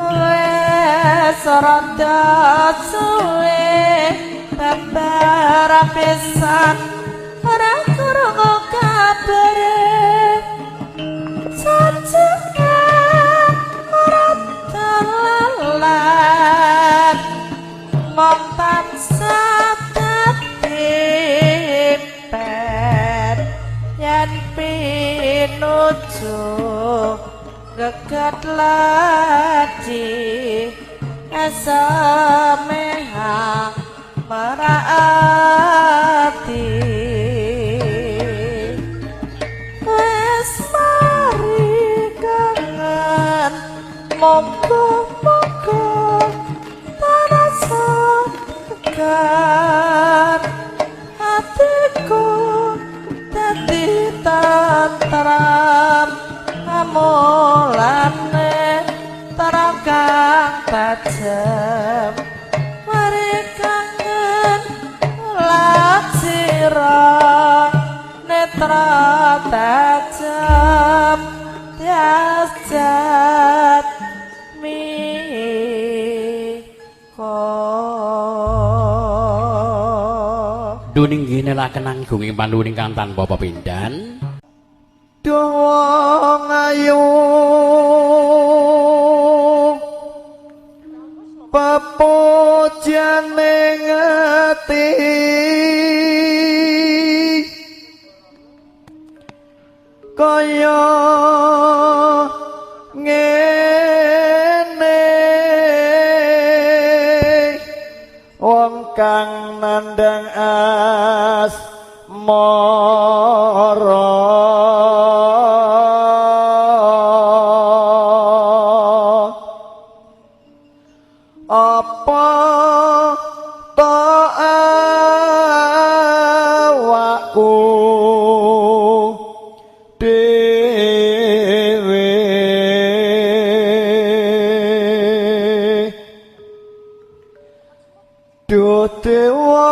wis rada suwe babar pisan ora krungu kabare sajane ora dalalan mong tansah dadi pet yen pinuju geget lagi esemeha marati wis mari kangen moga-moga tarasa tegar atiku dadi tentrem amulane tarang kang tajem mari kangen lacira netra tajem jasad miko. Duning ginelaken anggung ing panuwun ingkang tanpa pepindhan. Duh wong ayu pepujane ati Kaya ngene wong kang nandhang asmara apa ta awakku dhewe duh dewa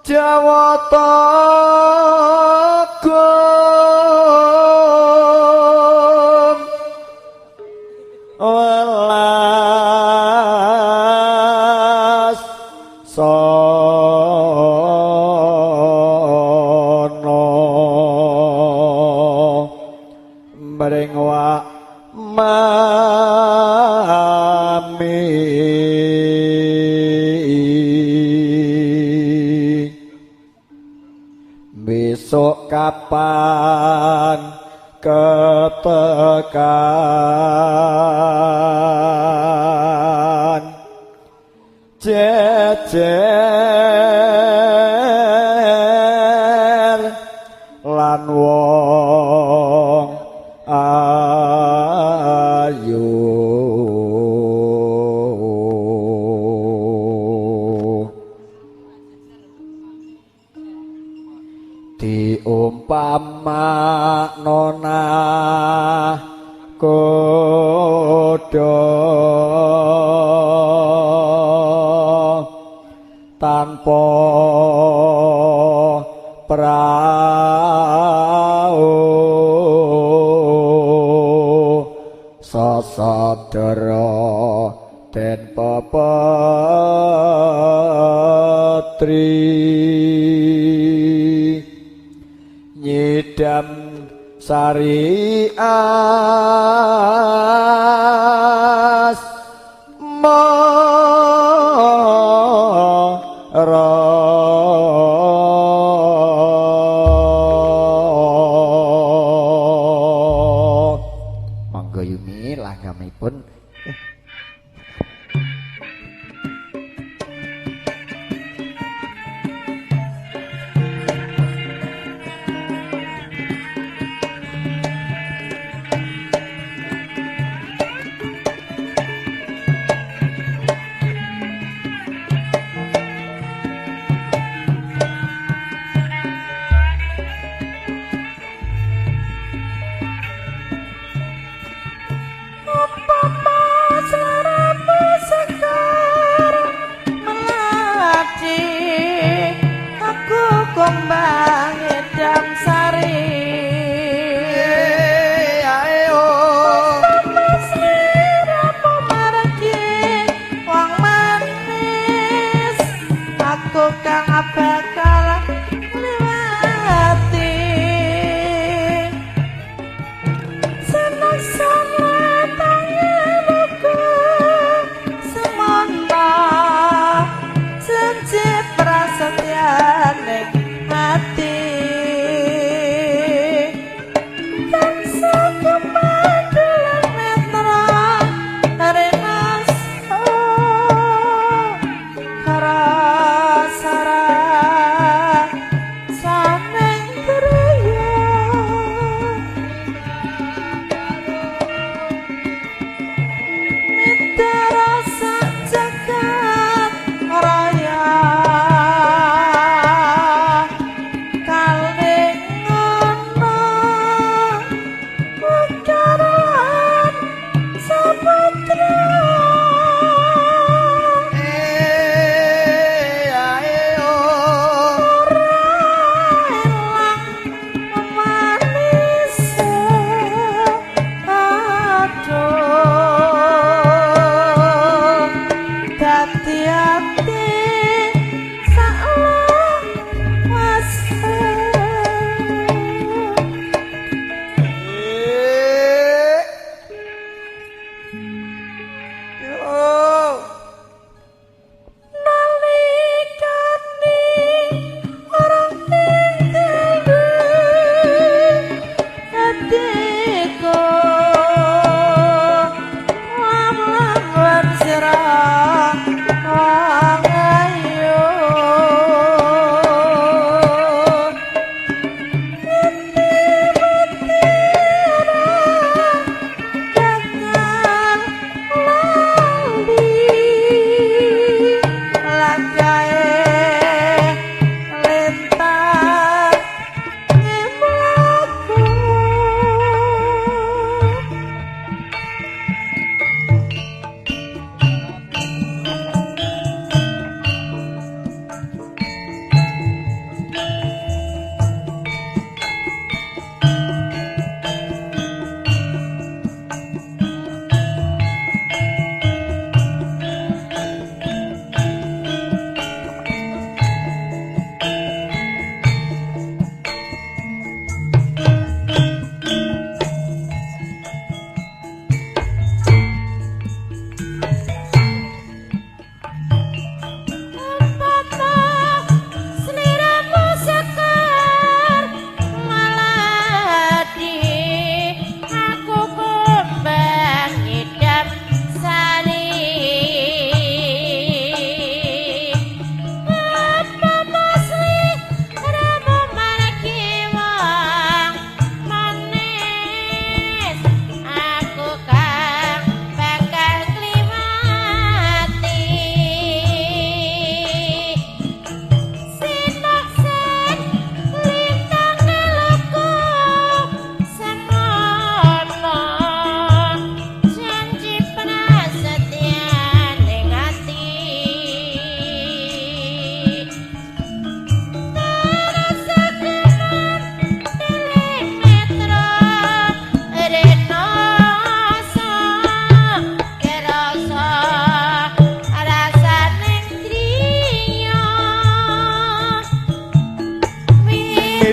Jawata Agung welas sono mring wak mami besok kapan ketekan jejer lan wong ayu diumpama nona kodho tanpa prau sasadara den pepetri nyidam sari as mara. Monggo Yumi langgamipun. Rasa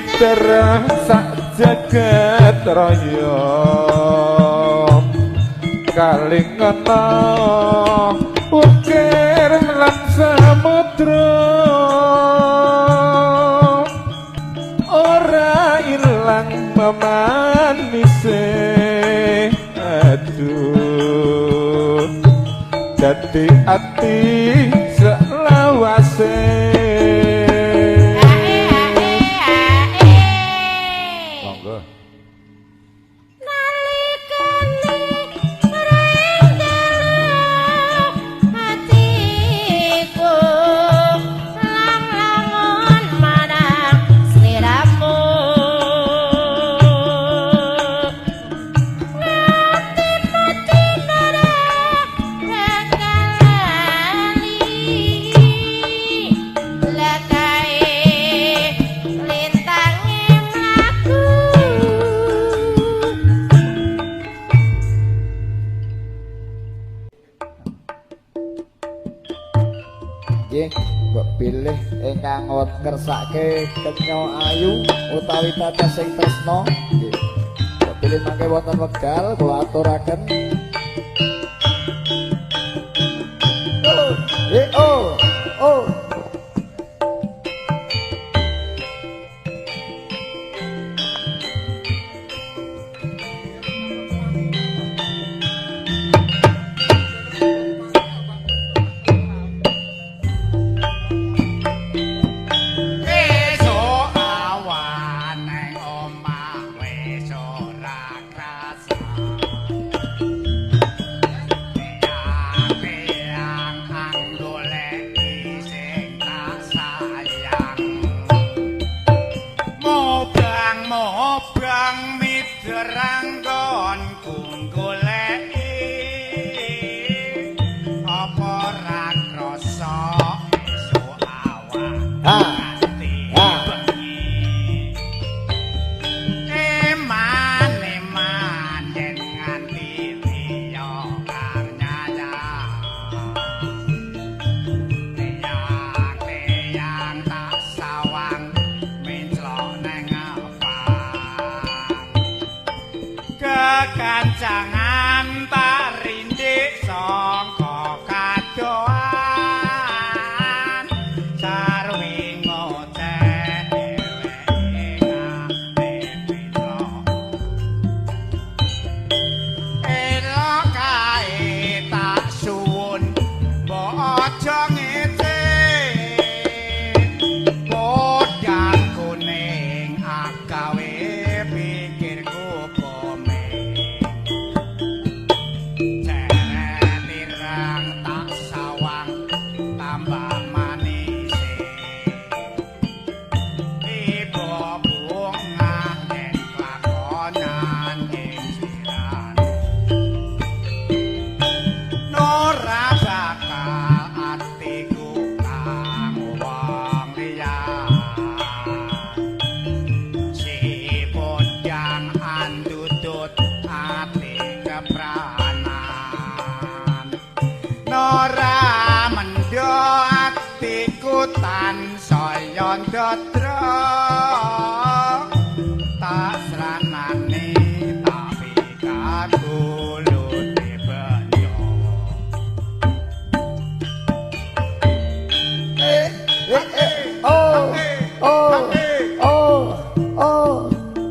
Miter sak jagat raya kalingana ukir lan samudra ora ilang memanise aduh dadi ati selawase. Pilih ingkang ngersake kenya ayu utawi tetes sing tresna nggih. Mbok pilih mangke wonten wekdal kula aturaken. Oh, oh, oh. Kancangan tak rindik sangka kadohan sarwi ngoceh dheweke kabeh elok kae tak suwun mbok aja ngece podang kuning agawe pikirku ora mendho atiku tansaya ndadra tak sranane tapi kagulute benda. Oh oh oh oh oh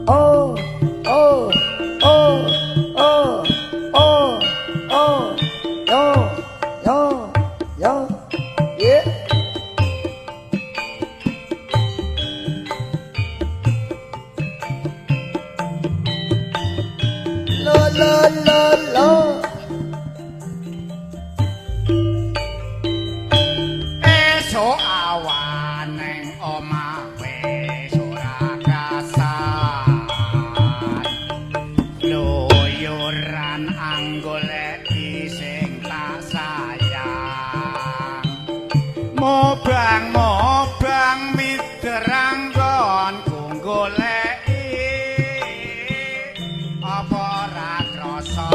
oh oh oh oh oh oh yo yo ye. Lo lo lo lo. Esuk awan neng omah wis ora kasan luyuran anggoleki sing tak sayang mobang-mobang mideranggonku goleki apa ora krasa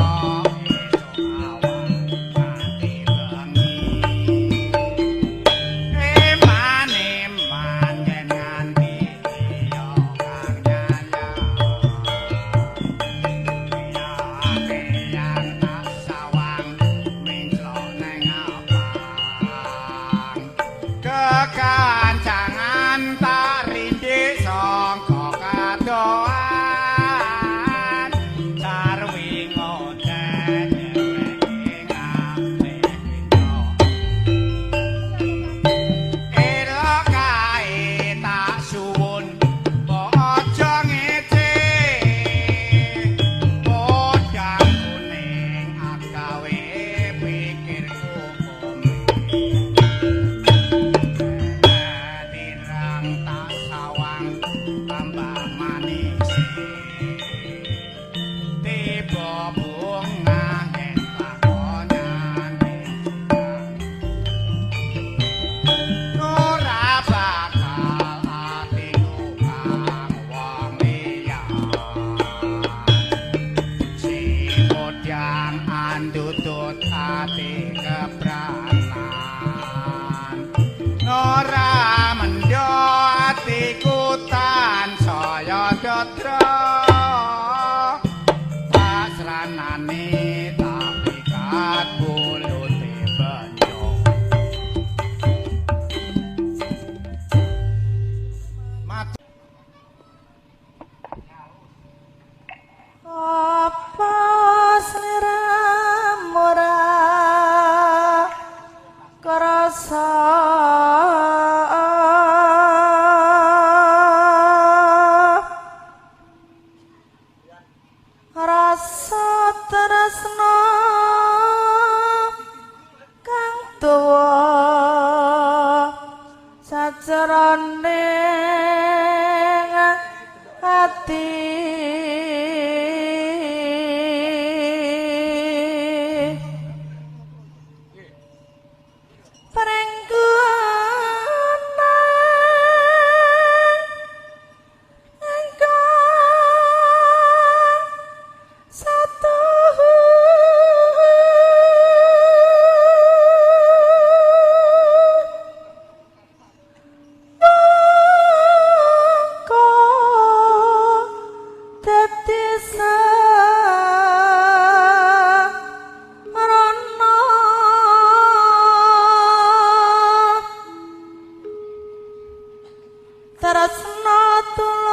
Tresna tulus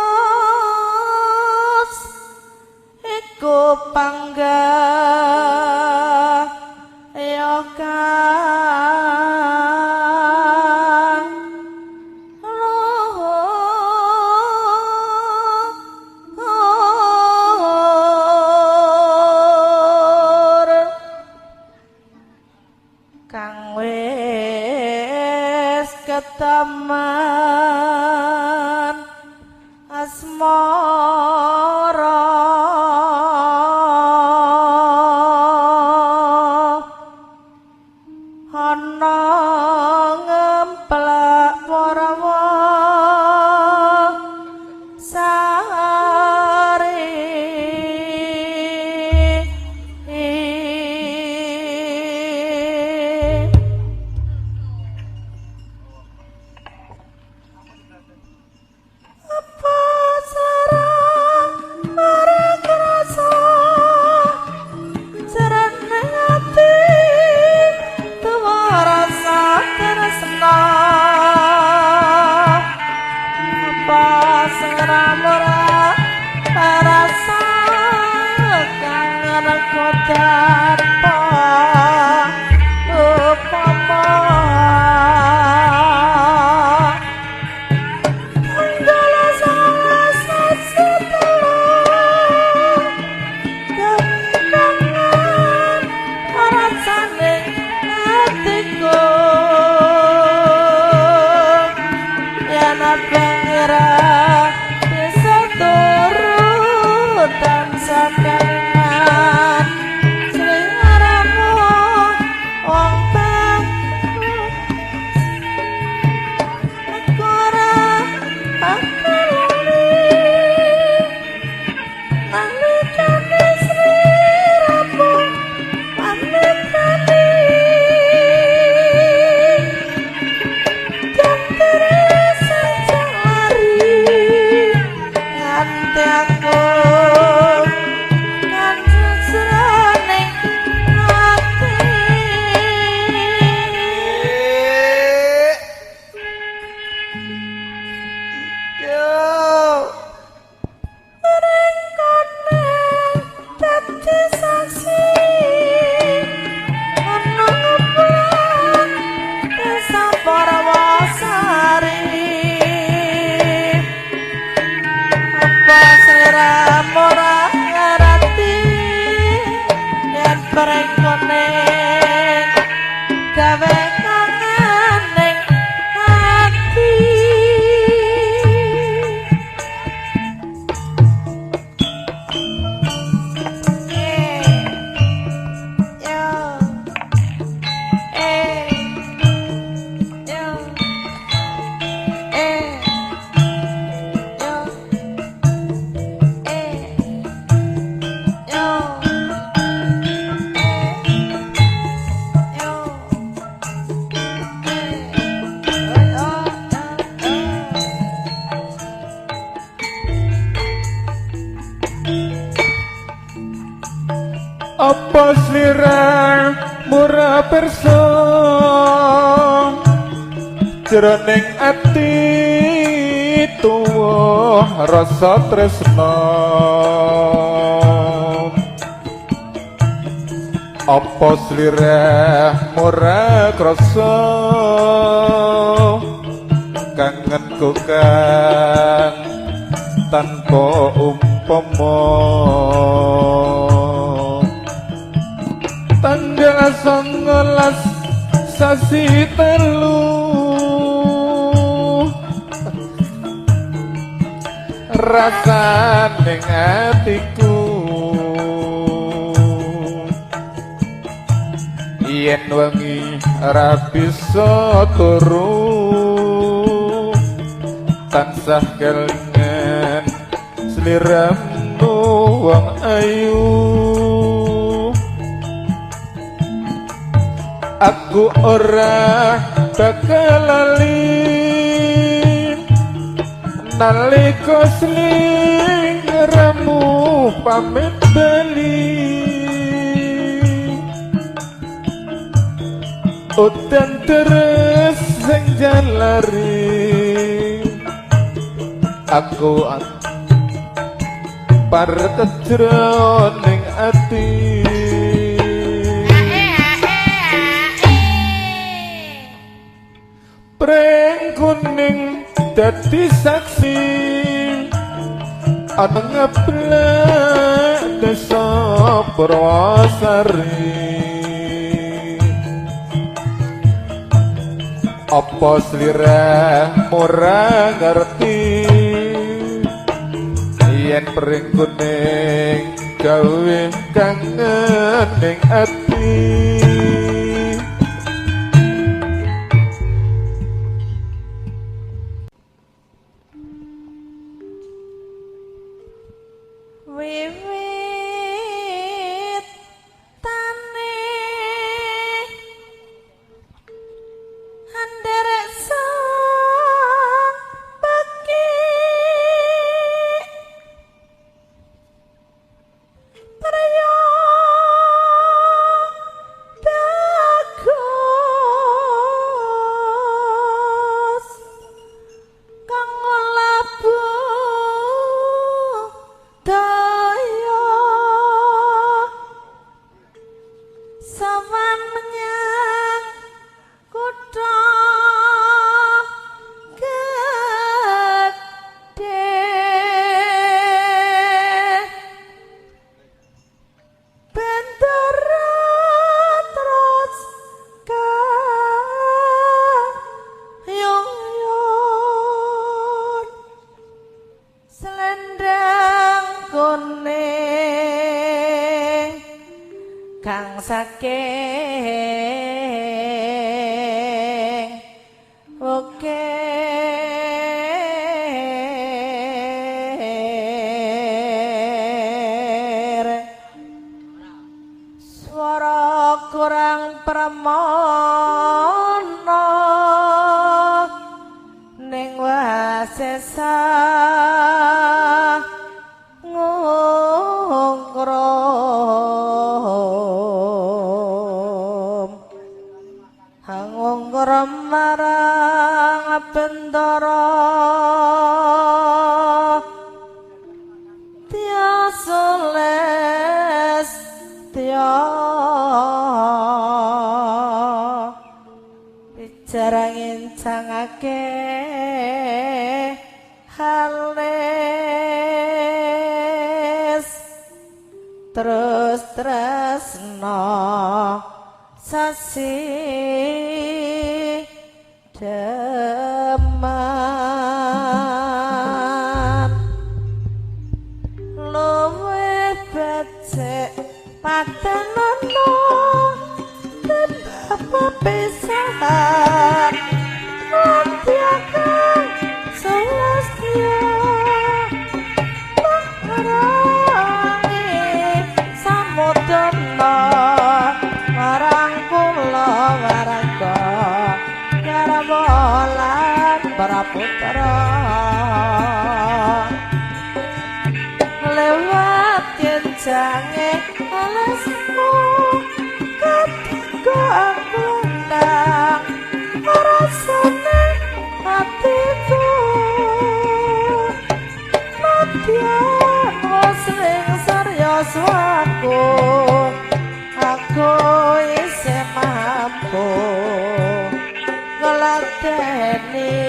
iku panggah ya kang luhur kang wis keteman asmara ana ngemplak warawa sari. Apa sarah marang rasa jarane ati tuwa rasa tresna apa sarah ora rasa kangen tanpa upama. Apa sliramu ora pirsa jroning ati tuwa rasa tresna apa sliramu ora krasa kangenku kang tanpa umpama tanggal 19 sasi 3 rasane atiku yen wengi ra bisa turu tansah kelingan sliramu wong ayu. Aku ora bakal lali nalika sliramu pamit bali udan terus sing jalari Aku parek jroning ati. Pring kuning dadi saksi ana ngeblek desa Purwosari. Apa sliramu ora ngerti yen pring kuning gawe kangen ning ati. Wiwit tane anderek sang peki priyo bagus kang labu daya sawan menyang kutha gedhe bendera terus kayung selendang kuning kang saking ukir swara kurang pramana ning wasesa ngungkrum hangungkrum marang bendara tiya sules tiya bicara ngincangake halis terus tresno sasi deman luwih becik patenono tembak pisan lan celestia marangi samudana marang kula warga garwa lan para putra lewat jenjange alesmu ketika aku ndang rasane atiku nadyan sing serius aku aku isih mampu ngladeni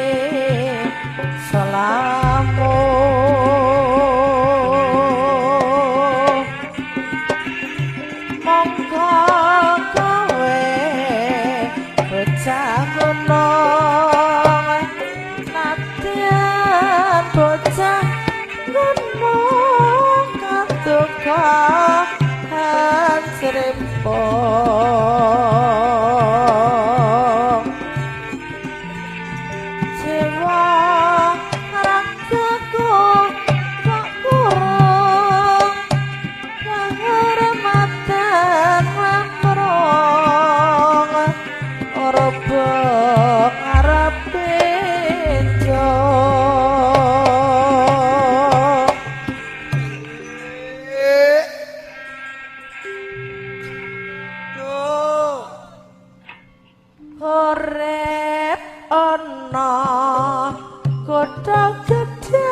salamu. Monggo kowe bocah gunung nadyan bocah gunung katuka srimpong jiwa ragaku kok kurang penghormatan lamrong ora arepe jo. Urip ana kutha gedhe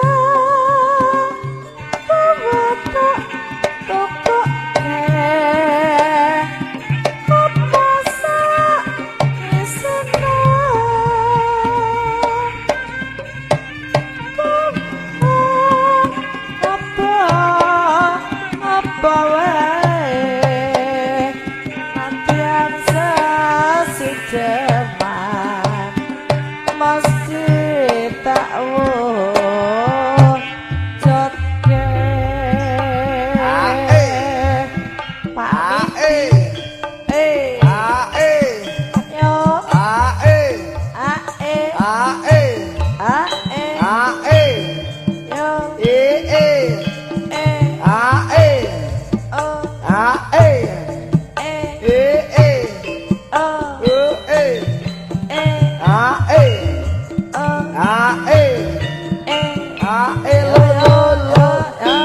Ah, elo lo lo. Ya,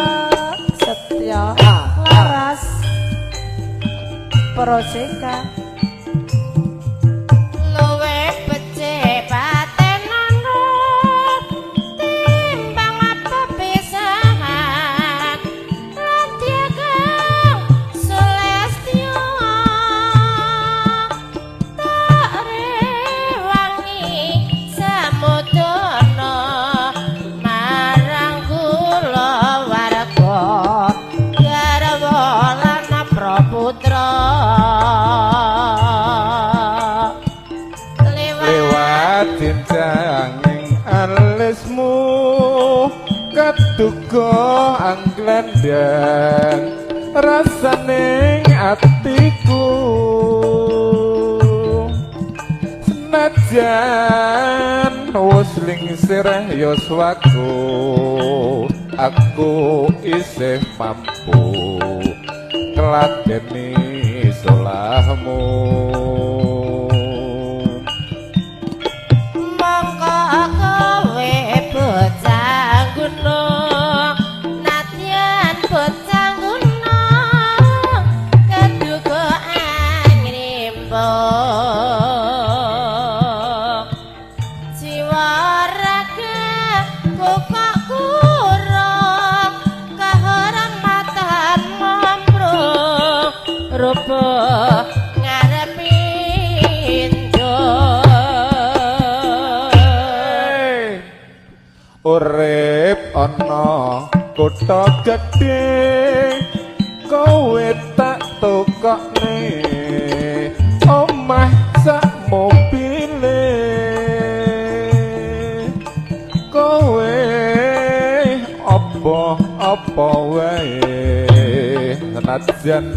Setya Ah, Laras Projeka. Luwe becik patenono timbang pepisahan. Ladya Kang Sulastya tak rewangi samudana marang kula warga garwa lan putra. Lewat cincanging alismu keduga angglendang rasane atiku, senajan wis lingsir yuswaku, aku isih mampu ngladeni solahmu. Mongko kowe bocah gunung, nadyan bocah gunung keduga angrimbo. Jiwa raga kok kurang kehormatan mamro rupa ngarepi Urip ana kutha gedhe, kowe tak tukokne omah sak mobile, kowe apa-apa wae senajan